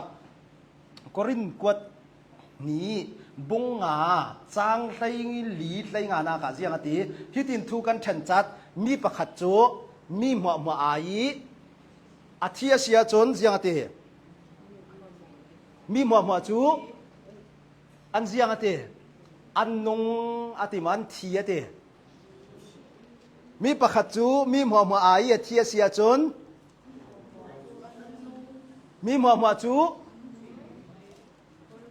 Korin kuat ni bung nga cang hleili hleinganak ah ziang a ti. Hitin thu kan ṭhencat, mi pakhat cu mi hmuahhmuah ai i a thi a si ahcun ziang a ti. Mi hmuahhmuah cu an ziang a ti. An nung a ti maw, an thi a ti. Mi pakhat cu mi hmuahhmuah ai i a thi a si ahcun mi hmuahhmuah cu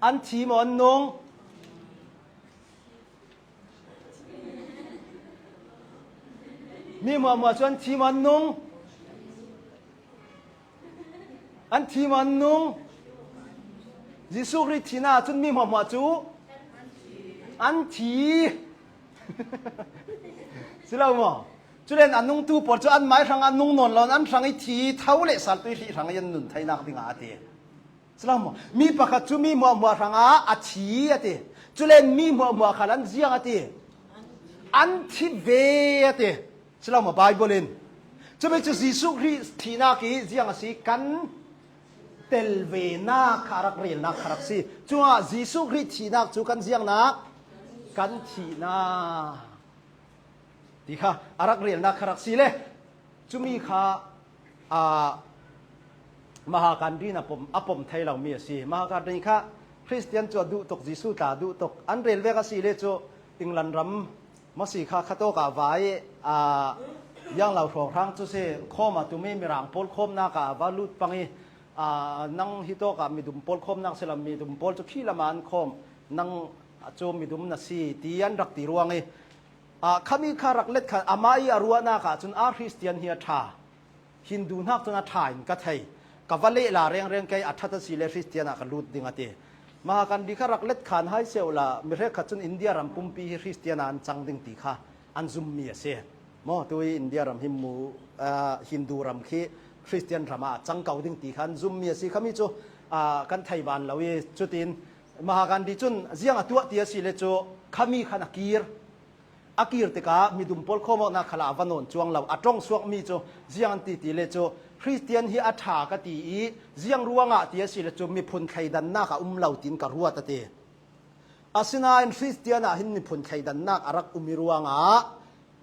an thi maw, an nung? Mi hmuahhmuah cu an thi maw, an nung? An thi maw, an nung? Jesuh Khrih thihnak ahcun mi hmuahhmuah cu an thi. Si lo maw? Culen a nungtu pawl cu anmai hrangah nung nawn lo, an hrang i thi tho le saltu i hrih hrang i an nun theinak dingah a ti. Si lo maw? Mi pakhat cu mi hmuahhmuah hrangah a thi a ti. Culen mi hmuahhmuah khal an ziang a ti. An thi ve a ti. Si lo maw, Baibal in? Cumi cu Jesuh Khrih thihnak i ziang a si, kan tel venak kha a rak relnak kha rak si. Cungah Jesuh Khrih thihnak cu kan ziangnak, kan thihnak ti kha a rak relnak kha rak si le. Cumi kha, aa, Mahatma Gandhi in a pom, a pom thei lomi a si. Mahatma Gandhi kha Khristian cu a duh tuk, Jesuh tla a duh tuk. An rel vek a si le cu England ram masi kha khatawk ah va i, aa, zianglo hrawnghrang cu si, khawm a tum i Mirang pawl khawmnak ah va lut pang i, aa, nang hitawk ah midum pawl khawmnak si lo, midum pawl cu khi lam ah an khawm, nang cu midum na si, ti an rak ti ruang i, aa, khami kha rak let khan amah i a ruahnak ah cun a Khristian hi a ṭha. Hindu hnak cun a ṭha in ka thei. Ka va leh la rengreng, kei a ṭhat a si le Khristian ah ka lut ding a ti. Mahatma Gandhi kha rak let khan hai seh uhla, mi hrekkhat cun India ram pumpi hi Khristian ah an cang ding ti kha an zummi a si. Maw, tu i India ram hi mu, aa, Hindu ram khi Khristian ram ah a cang ko ding ti kha an zummi a si. Khami cu, aa, kan thei ban lo i, cutin Mahatma Gandhi cun ziang a tuah ti a si le cu khami khan a kir. A kir tikah midum pawl khawmawknak khalah a va nawn cuang lo. A ṭong suakmi cu ziang an ti ti le cu, Khristian hi a ṭha ka ti i, ziang ruangah ti a si le cu, miphun thleidannak a um lo tiin ka ruat a ti. Asinain Khristian ah hin miphun thleidannak a rak um i ruangah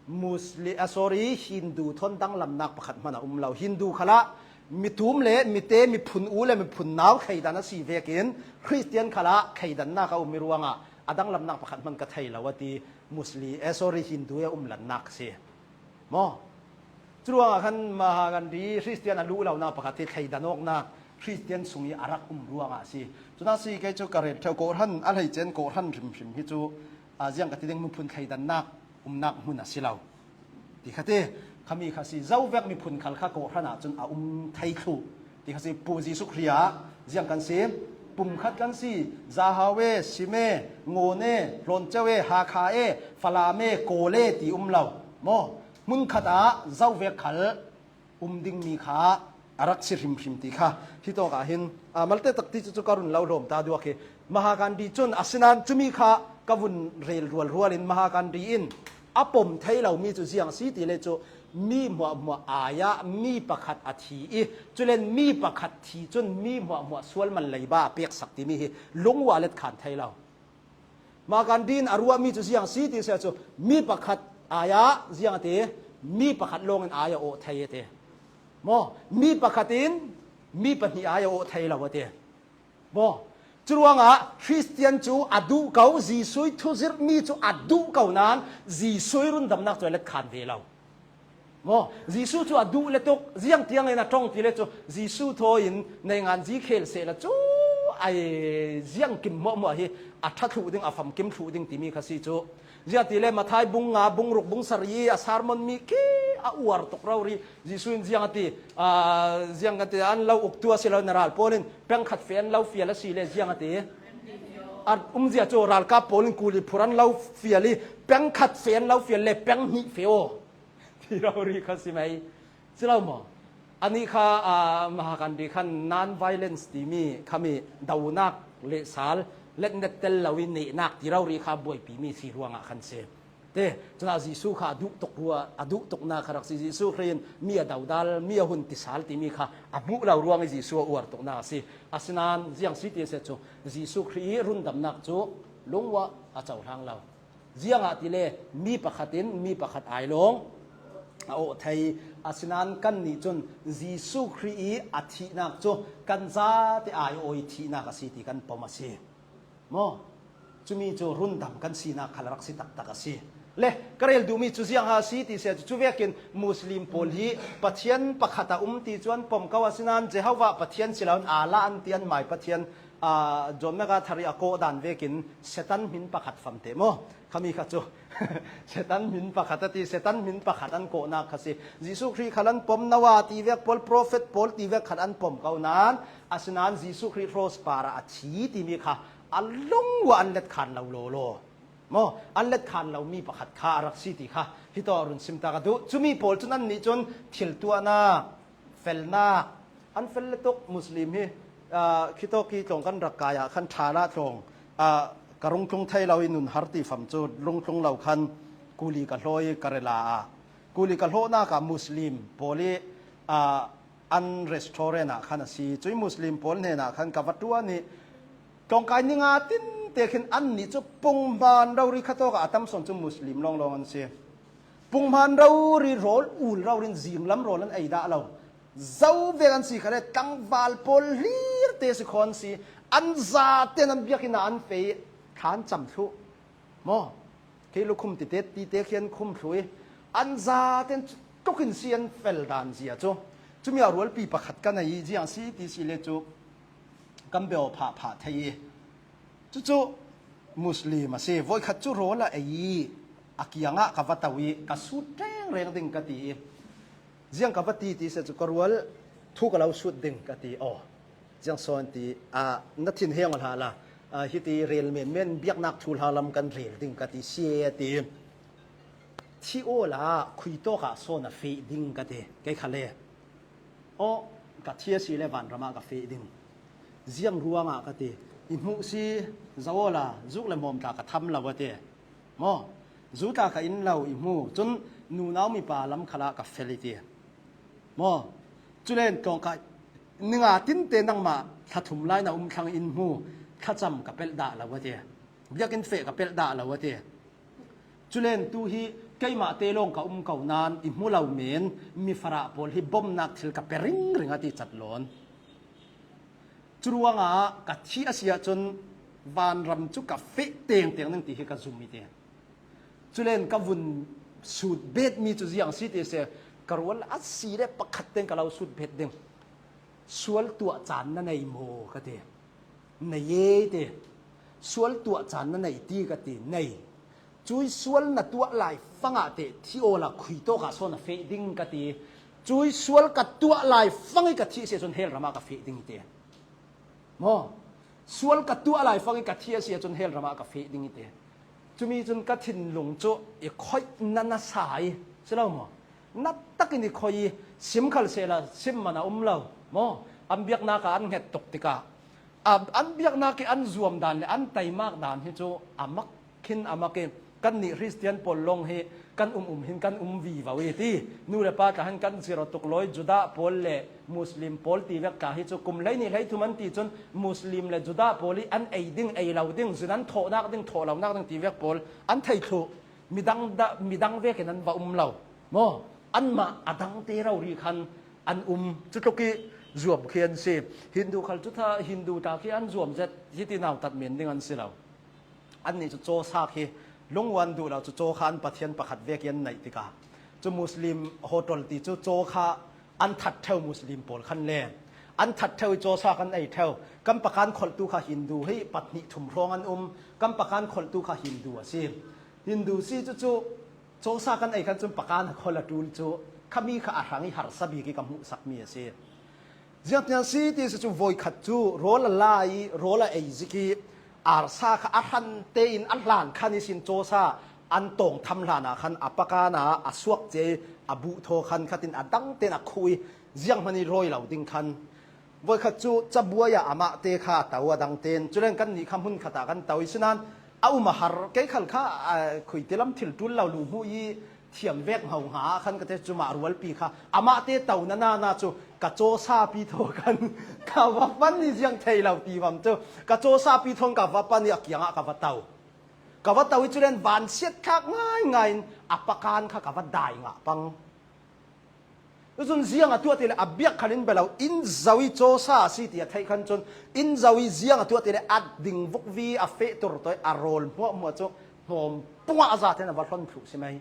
Muslim, ah, sorry, Hindu thawn danglamnak pakhat hman a um lo. Hindu khalah mitum le mite, miphun u le miphun nau thleidan a si vekin Khristian khalah thleidannak a um i ruangah a danglamnak pakhat hman ka thei lo a ti. Muslim, eh, sorry, Hindu i a umlannak a si. Maw? Curuangah khan Mahatma Gandhi Khristian a luh lonak pakhat hi thleidan awknak Khristian sung i a rak um ruangah a si. Cunak si kei cu ka rel ṭheu, kawhhran a hleice in kawhhran hrimhrim hi cu, aa, ziang ka ti ding, miphun thleidannak umnak hmun a si lo ti kha ti. Khami kha si, zo vek miphun khal kha kawhhran ah cun a um thei thluh. Ti kha si, Pu Jesuh Khrih ah ziang kan si, pumkhat kan si, Zahau e, Sim e, Ngawn e, Hlawnceu e, Hakha e, Falam e, Kawl e ti um lo. Maw? Hmunkhat ah zo vek khal um dingmi kha a rak si hrimhrim ti kha. Hitawk ah hin, aa, malte tak ti cu, cu ka run lo hlawm ta duak hi. Mahatma Gandhi cun, asinain cumi kha ka vun rel rualrual in Mahatma Gandhi in a pom thei lomi cu ziang a si ti le cu, mi hmuahhmuah ai ah mi pakhat a thi i, culen mi pakhat thi cun mi hmuahhmuah sual man leiba a peksak timi hi lungua let khan thei lo. Mahatma Gandhi in a ruahmi cu ziang a si ti si cu, mi pakhat ai ah ziang a ti, mi pakhat lawngin ai a awh thei a ti. Maw? Mi pakhat in mi pahnih ai a awh thei lo a ti. Maw? Curuangah Khristian cu a duh ko, Jesuh i thuzirhmi cu a duh ko nain Jesuh i rundamnak cu a let khan ve lo. Maw? Jesuh cu a duh le tuk, ziang tiangin a ṭong ti le cu, Jesuh thaw in naingan zi khel sehla cu Ai ziang kim hmuahhmuah hi a ṭha thluh ding, a famkim thluh ding timi kha si cu. Ziangahtile Matthai bung nga, bung ruk, bung sarih a sermon mi khi a uar tuk rori, Jesuh in ziang a ti, aa, ziang a ti, an lo uktu a si lo na ral pawl in peng khat fe an lo fial a si le ziang a ti. A umzia cu ralkap pawl in kuli phur an lo fial i peng khat fe an lo fial le peng hnih fe aw ti rori kha si mai. Si lo maw? Anih kha, aa, Mahatma Gandhi khan non-violence timi khami donak le sal, letnet tel lo i nehnak ti rori kha buaipimi si ruangah khan si. Te, cunah Jesuh kha a duh tuk rua, a duh tuknak kha rak si. Jesuh Khrih in mi a dodal, mi a hun tisal timi kha a hmuh lo ruang i Jesuh a uar tuknak a si. Asinain ziang si ti a si cu, Jesuh Khrih i rundamnak cu lungua a cohlang lo. Ziangahtile mi pakhat in mi pakhat ai lawng a awh thei. Asinain kannih cun Jesuh Khrih i a thihnak cu kan zate ai aw i thihnak a si ti kan pom a si. Maw? Cumi cu rundam kan sinak khal a rak si taktak a si. Le, ka rel duhmi cu ziang a si ti si cu, cu vekin Muslim pawl hi Pathian pakhat a um ti cu an pom ko, asinain Jehovah Pathian si loin Allah an ti, an mai Pathian, aa, John MacArthur i a kawh dan vekin Satan hmin pakhat fam te maw? Khami kha cu Satan hmin pakhat a ti, Satan hmin pakhat an kawhnak kha si. Jesuh Khrih khal an pom, Noah ti vek pawl, prophet pawl ti vek khal an pom ko nain, asinain Jesuh Khrih cross par ah a thi timi kha a lungua an let khan lo lawlaw. Maw, an let khan lo mi pakhat kha a rak si ti kha hi tawh a run sim ta ka duh. Cumi pawl cun annih cun thil tuahnak, felnak, an fel le tuk. Muslim hi, aa, khitawk i tlawng kan rak kai ah khan ṭha lah tlawng, aa, ka rungtlung thei lo i nun har ti fam cu rungtlung lo khan kuli ka hlawi ka rela ah. Kuli ka hlawhnak ah Muslim pawl i, aa, an restaurant ah khan a si. Cui Muslim pawl hnenah khan ka va ṭuan i tlawngkai ni nga tinte khin annih cu punghman rori kha tawk ah a tam sawn cu Muslim lawnglawng an si. Punghman rori rawl ul rori in zinglam rawl an ei dah lo. Zo vek an si kha le tlangval pawl hlir te si khaw an si. An zate in an biakinn ah an feh i thla an cam thluh. Maw? Kei lukhum tite, tite khi an khum thluh i an zate in tluk in si an fel dan zia cu. Cumi ah rualpi pakhat ka nei i ziang si ti si le cu kan bia phah phah thei i. Cucu Muslim a si. Voikhat cu rawl a ei i a kiangah ka va to i ka sut rengreng ding ka ti i ziang ka va ti ti si cu ka rual thu ka lo sut ding ka ti. Aw, ziang sawn ti, aa, na thin heng aw hlah la, aa, hiti rel menmen biaknak thu hla lam kan rel ding ka ti si a ti. Thi awla khui tawk ah sawn a feh ding ka ti. Kei kha le, aw, ka thi a si le vanram ah ka feh ding. Ziang ruangah ka ti. I hmuh si, zo awla zuk le hmawm tla ka tham lo a ti. Maw? Zu tla ka in lo i hmu, cun nunau mipa lam khalah ka fel i ti. Maw? Culen tlawngkai ni nga tinte nangmah thla thum lai na um thlang in hmu, thlacam ka pelh dah lo a ti. Biakinn feh ka pelh dah lo a ti. Culen tu hi keimah te lawng ka um ko nain i hmu lo men, mi farah pawl hi bomnak thil ka pe ringring a ti cat lawn. Curuangah ka thih a si ahcun vanram cu ka feh tengteng ning ti hi ka zum i ti. Culen ka vun sut betmi cu ziang si ti si, ka rual a si le pakhat tein ka lo sut bet ding. Sual tuah caan na nei maw? Ka ti. Nei e ti. Sual tuah caan na nei ti ka ti. Nei. Cui sual na tuah lai fangah teh thi awla khui tawk ah sawn a feh ding ka ti. Cui sual ka tuah lai fang i ka thih si ahcun hell ram ah ka feh ding i ti. Maw? Sual ka tuah lai fang i ka thih a si ahcun hell ram ah ka feh ding i ti. Cumi cun ka thinlung cu i khoih na na sa i si lo maw? Na takin i khoih i sim khal sehla sim man a um lo maw? An biaknak ah an hnget tuk tikah, a, an biaknak i an zuam dan le an taimak dan hi cu a mak khin a mak i, kannih Khristian pawl lawng hi kan um um hin kan um vivo i ti. Nu le pa tla hin kan zir aw tuk lawi, Judah pawl le Muslim pawl ti vek tla hi cu kum hlei nih hlei thum an ti cun Muslim le Judah pawl i an ei ding, ei lo ding, zin an thawhnak ding, thawh lonak ding ti vek pawl an thei thluh. Midang dah, midang vekin an va um lo maw? Anmah a dangte rori khan an um. Cutluk i zuam khi an si. Hindu khal cu tha, Hindu tla khi an zuam zet, hiti nautat men ding an si lo. Annih cu cawsak hi lungua an duh lo, cu caw kha an pathian pakhat vek i an naih tikah cu Muslim hotel ti cu caw kha an that ṭheu Muslim pawl khan le An that theu i cawsa kan ei theu. Kan pakan kholhtu kha Hindu hi, pahnih thum hrawng an um. Kan pakan kholhtu kha Hindu a si. Hindu si cucu cawsa kan ei khan cun pakan a kholh a ṭul cu khami kha a hrang i harsa bik i ka hmuhsakmi a si. Ziangtiang si ti si cu voikhat cu rawl a la i rawl a ei zik i arsa kha a hran tein a hlan khan ihsin cawsa an tawng tham hlanah khan a pakan ah a suak cia i a buh thaw khan khatin a dang tein a khuh i zianghman i rawi lo ding khan. Voikhat cu cabuai ah amah te kha a to a dang tein, culen kannih kha hmun khat ah kan to i sinan a um a har. Kei khal kha, a, khuite lam thil ṭul lo lu hmuh i thiam vek hau hnga khan ka te cu mah rualpi kha amah te to na na na cu ka cawsa pi thaw khan ka va pan i ziang thei lo ti vam cu ka cawsa pi thawn ka va pan i a kiangah ka va to. Ka va to i culen van siat thlak ngaingai in a pakan kha ka va dai ngah pang. Cun ziang a tuah ti le a biak khal in bia lo, in zo i cawsa a si ti a theih khan cun in zo i ziang a tuah ti le a ding vukvi a feh tur tawi a rawl hmuahhmuah cu hnawm pungah a za ten a va hlon thluh si mai.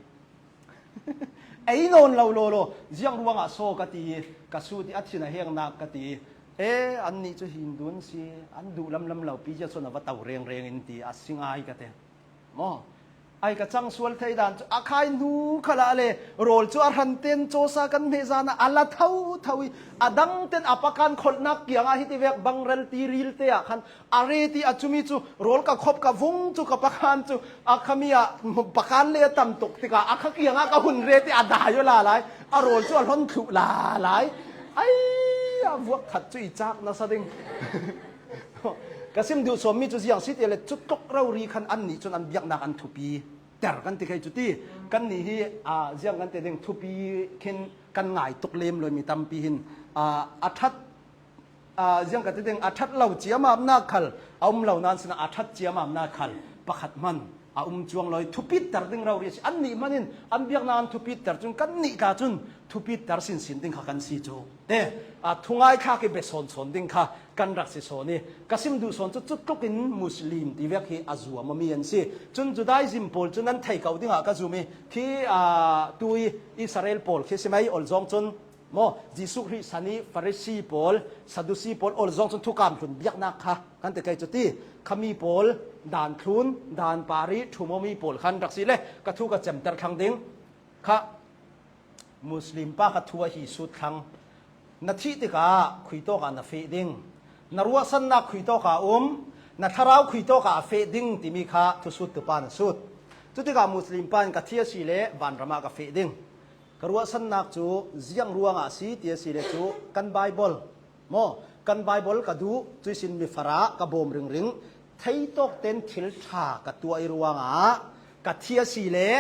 Ei nawn lo lawlaw, ziang ruangah saw ka ti i ka sut i a thin a hengnak ka ti i, e, annih cu Hindu an si, an duh lamlam lo pi zia sawn a va to rengreng in ti a si ngai ka ti. Maw? Ai ka cang sual thei dan cu a khai hnu khalah le rawl cu a hran ten cawsa kan hmeh zan ah a la thotho i a dang ten a pakan kholhnak kiangah hiti vek bangrel ti ril te ah khan a ret i a cumi cu rawl ka khop ka vung cu ka pakan cu a khami ah pakan le a tam tuk tikah a kha kiangah ka hun ret i a dai aw la lai, a rawl cu a hlon thluh la lai. Ai, a vuak that cu i cak nasa ding. Ka sim duh sawmmi cu ziang si ti le cutluk rori khan annih cun an biaknak an thupi ter kan ti kei cu ti. Kannih hi, aa, ziang kan ti ding, thupi khin kan ngai tuk lem lo mi tampi hin, aa, a ṭhat, aa, ziang kan ti ding, a ṭhat lo ciamamnak khal a um lo nan sinah a ṭhat ciamamnak khal pakhat hman a um cuang lo i thupit ter ding rori a si. Annih hman in an biaknak an thupit ter cun kannih tla cun thupit ter sinsin ding kha kan si cu. Te, aa, thungai thlak i bia sawnsawn ding kha kan rak si sawn i ka sim duh sawn cu cutluk in Muslim ti vek hi a zuam awmi an si. Cun Judaism pawl cun an thei ko dingah ka zum i khi, aa, tu i Israel pawl khi si mai, olzawng cun maw, Jesuh Khrih san i Farisi pawl, Sadusi pawl, olzawng cun thukam hlun biaknak kha kan ti kei cu ti. Khami pawl dan thlun, dan par i ṭhum awmi pawl khan rak si le ka thu ka cemter thlang ding kha. Muslim pa kha thu a hi sut thlang. Na thih tikah khuitawk ah na feh ding, na ruahsannak khuitawk ah um, na thlarau khuitawk ah a feh ding timi kha thusuttu pa na sut. Cutikah Muslim pa in ka thi a si le vanram ah ka feh ding. Ka ruahsannak cu ziang ruangah a si ti a si le cu kan Baibal maw? Kan Baibal ka duh, cuihsin mifarah ka bawm ringring, theitawk ten thil ṭha ka tuah i ruangah ka thi a si le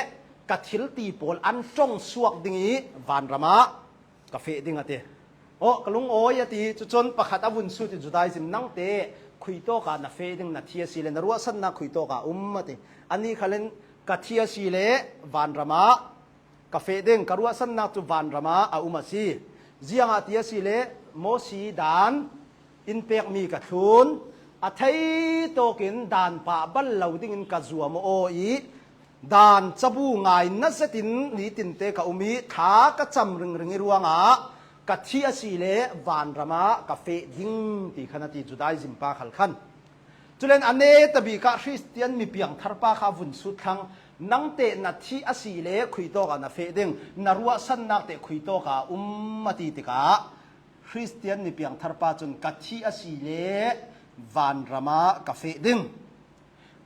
ka thilti pawl an ṭong suak ding i vanram ah ka feh ding a ti. Aw, ka lungawi a ti. Cucun pakhat a vun sut i Judaism nangte khuitawk ah na feh ding, na thi a si le na ruahsannak khuitawk ah um a ti. Ani khalin ka thi a si le vanram ah ka feh ding, ka ruahsannak cu vanram ah a um a si. Ziangah ti a si le Mawsi dan in pekmi ka thlun, a theitawk in dan pah bal lo dingin ka zuam aw i dan cabu ngai na zetin nitinte ka um i thla ka cam ringring i ruangah ka thi a si le vanram ah ka feh ding ti khan a ti, Judaism pa khal khan. Culen a neta bik ah Khristian mipiangthar pa kha a vun sut thlang, nangte na thih a si le khuitawk ah na feh ding, na ruahsannak te khuitawk ah um a ti tikah Khristian mipiangthar pa cun ka thih a si le vanram ah ka feh ding.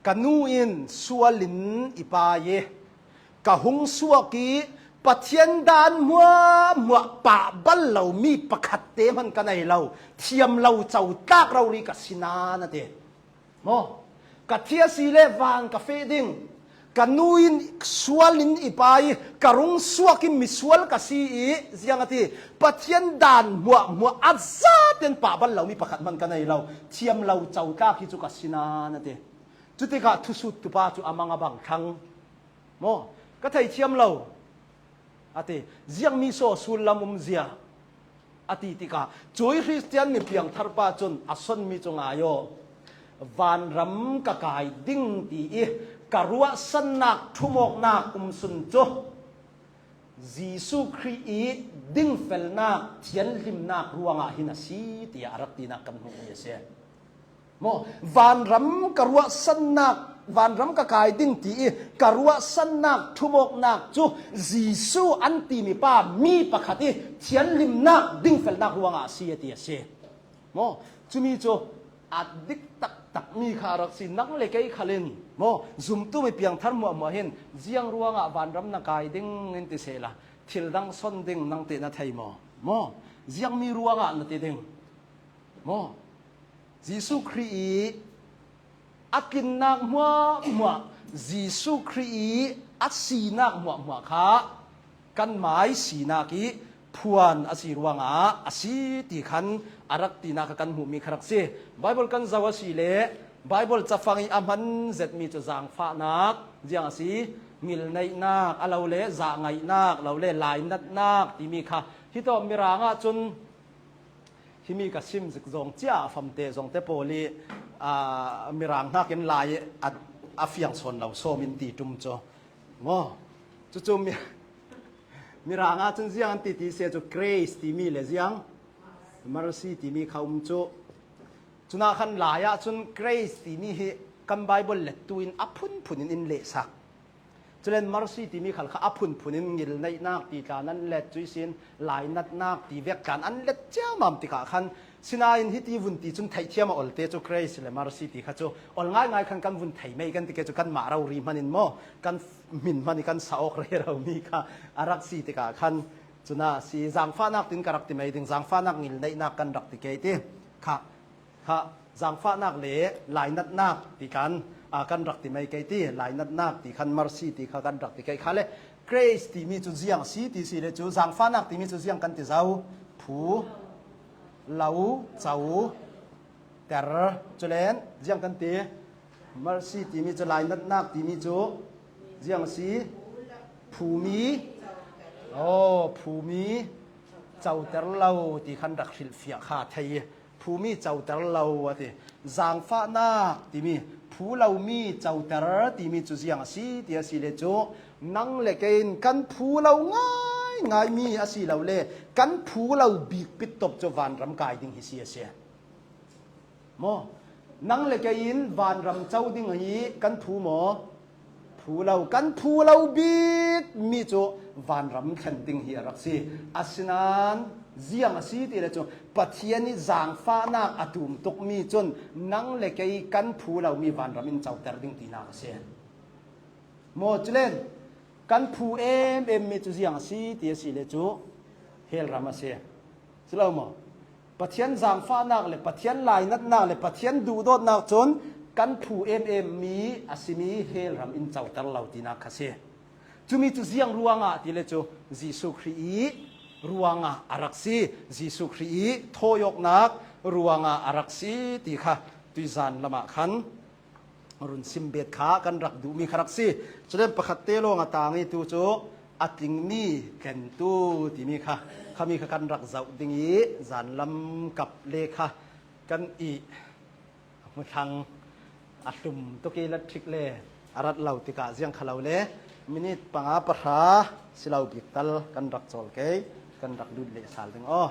Ka nu in sual in i pai i ka hung suak i Pathian dan hmuahhmuah pah bal lomi pakhat te hman ka nei lo, thiam lo cotlak rori ka si nan a ti. Maw? Ka thi a si le van ka feh ding. Ka nu in sual in i pai i ka rung suak i misual ka si i ziang a ti. Pathian dan hmuahhmuah a zaten pah bal lomi pakhat hman ka nei lo, thiam lo cotlak hi cu ka si nan a ti. Cutikah thusuttu pa cu a mang a bang thlang. Maw? Ka theithiam lo, a ti. Ziangmi saw sullam um zia, a ti tikah cui Khristian mipiangthar pa cun a sonmi cu ngai aw. Vanram ka kai ding ti i ka ruahsannak ṭhumawknak um sun cu Jesuh Khrih i dingfelnak, thianhlimnak ruangah hin a si, tiah a rak tinak kan hmuhmi a si. Maw, vanram ka ruahsannak, vanram ka kai ding ti i ka ruahsannak thumawknak cu Jesuh an timi pa mi pakhat i thianhlimnak, dingfelnak ruangah a si, a ti a si. Maw, cumi cu a dik taktakmi kha a rak si. Nang le kei khal in, maw, zumtu mi piangthar hmuahhmuah hin, ziang ruangah vanram na kai ding in ti sehla, thil dang son ding nang teh na thei maw? Maw, ziangmi ruangah na ti ding? Maw, Jesuh Khrih i a tlinnak hmuahhmuah, Jesuh Khrih i a sinak hmuahhmuah kha kanmai sinak i phuan a si ruangah a si ti khan a rak tinak kha kan hmuhmi kha rak si. Bible kan zoh a si le Bible cafang i a hman zetmi cu zaangfahnak, ziang a si, ngilneihnak, a lo le zahngaihnak, lo le lainatnak timi kha. Hi tawh Mirang ahcun himi ka sim zik zong cia a famte zongte pawl i, aa, Mirang hnakin lai a, a fiang sawn lo sawm in ti ṭum cu. Maw? Cucu mi, Mirang ahcun ziang an ti ti si cu grace timi le ziang mercy timi kha um cu. Cunah khan lai ahcun grace timi hi kan Bible lettu in a phunphun in in lehsak. Culen mercy timi khal kha a phunphun in ngilneihnak ti tla nan let, cuihsin lainatnak ti vek tla an let ciammam tikah khan, sinain hiti vun ti cun theihthiam a olte cu grace le mercy ti kha cu ol ngaingai khan kan vun thei mei kan ti ke cu kanmah rori hman in maw, kan hmin hman i kan sa awk rero mi kha a rak si tikah khan, cunah si, zaangfahnak tin ka rak ti mei ding, zaangfahnak, ngilneihnak kan rak ti kei ti kha. Kha, zaangfahnak le lainatnak ti khan, aa, kan rak ti mei kei ti, lainatnak ti khan mercy ti kha kan rak ti kei kha le, grace timi cu ziang a si ti si le cu, zaangfahnak timi cu ziang kan ti zo? Phu, lo, co, ter, culen ziang kan ti? Mercy timi cu, lainatnak timi cu ziang a si? Phumi, aw, phumi, coter lo ti khan rak hrilhfiah kha thei. Phumi coter lo a ti. Zaangfahnak timi, phu lomi coter timi cu ziang a si ti a si le cu, nang le kei in kan phu lo ngaingaimi a si lo le kan phu lo bik pittop cu vanram kai ding hi si a si. Maw? Nang le kei in vanram co ding hi kan phu maw? Phu lo, kan phu lo bik mi cu vanram thlen ding hi a rak si. Asinain ziang a si ti le cu Pathian i zaangfahnak a tum tuk mi cun nang le kei kan phu lo mi vanram in coter ding tinak a si. Maw, culen kan phu em em mi cu ziang a si ti a si le cu hell ram a si. Si lo maw? Pathian zaangfahnak le Pathian lainatnak le Pathian duhdawtnak cun kan phu em em mi a simi hell ram in coter lo tinak kha si. Cumi cu ziang ruangah ti le cu Jesuh Khrih i ruangah a rak si. Jesuh Khrih i thawiawknak ruangah a rak si ti kha tuizan lamah khan run simbet kha kan rak duhmi kha rak si. Culen pakhat te lawng a tang i tu cu a tlingmi tlentu timi kha, khami kha kan rak zoh ding i zanlam kap le kha kan i hmuthlang a hlum tuk i latthik le a rat lo tikah ziang kha lo le minit panga pahra si lo bik tal kan rak cawl kei, kan rak lut leh sal ding aw.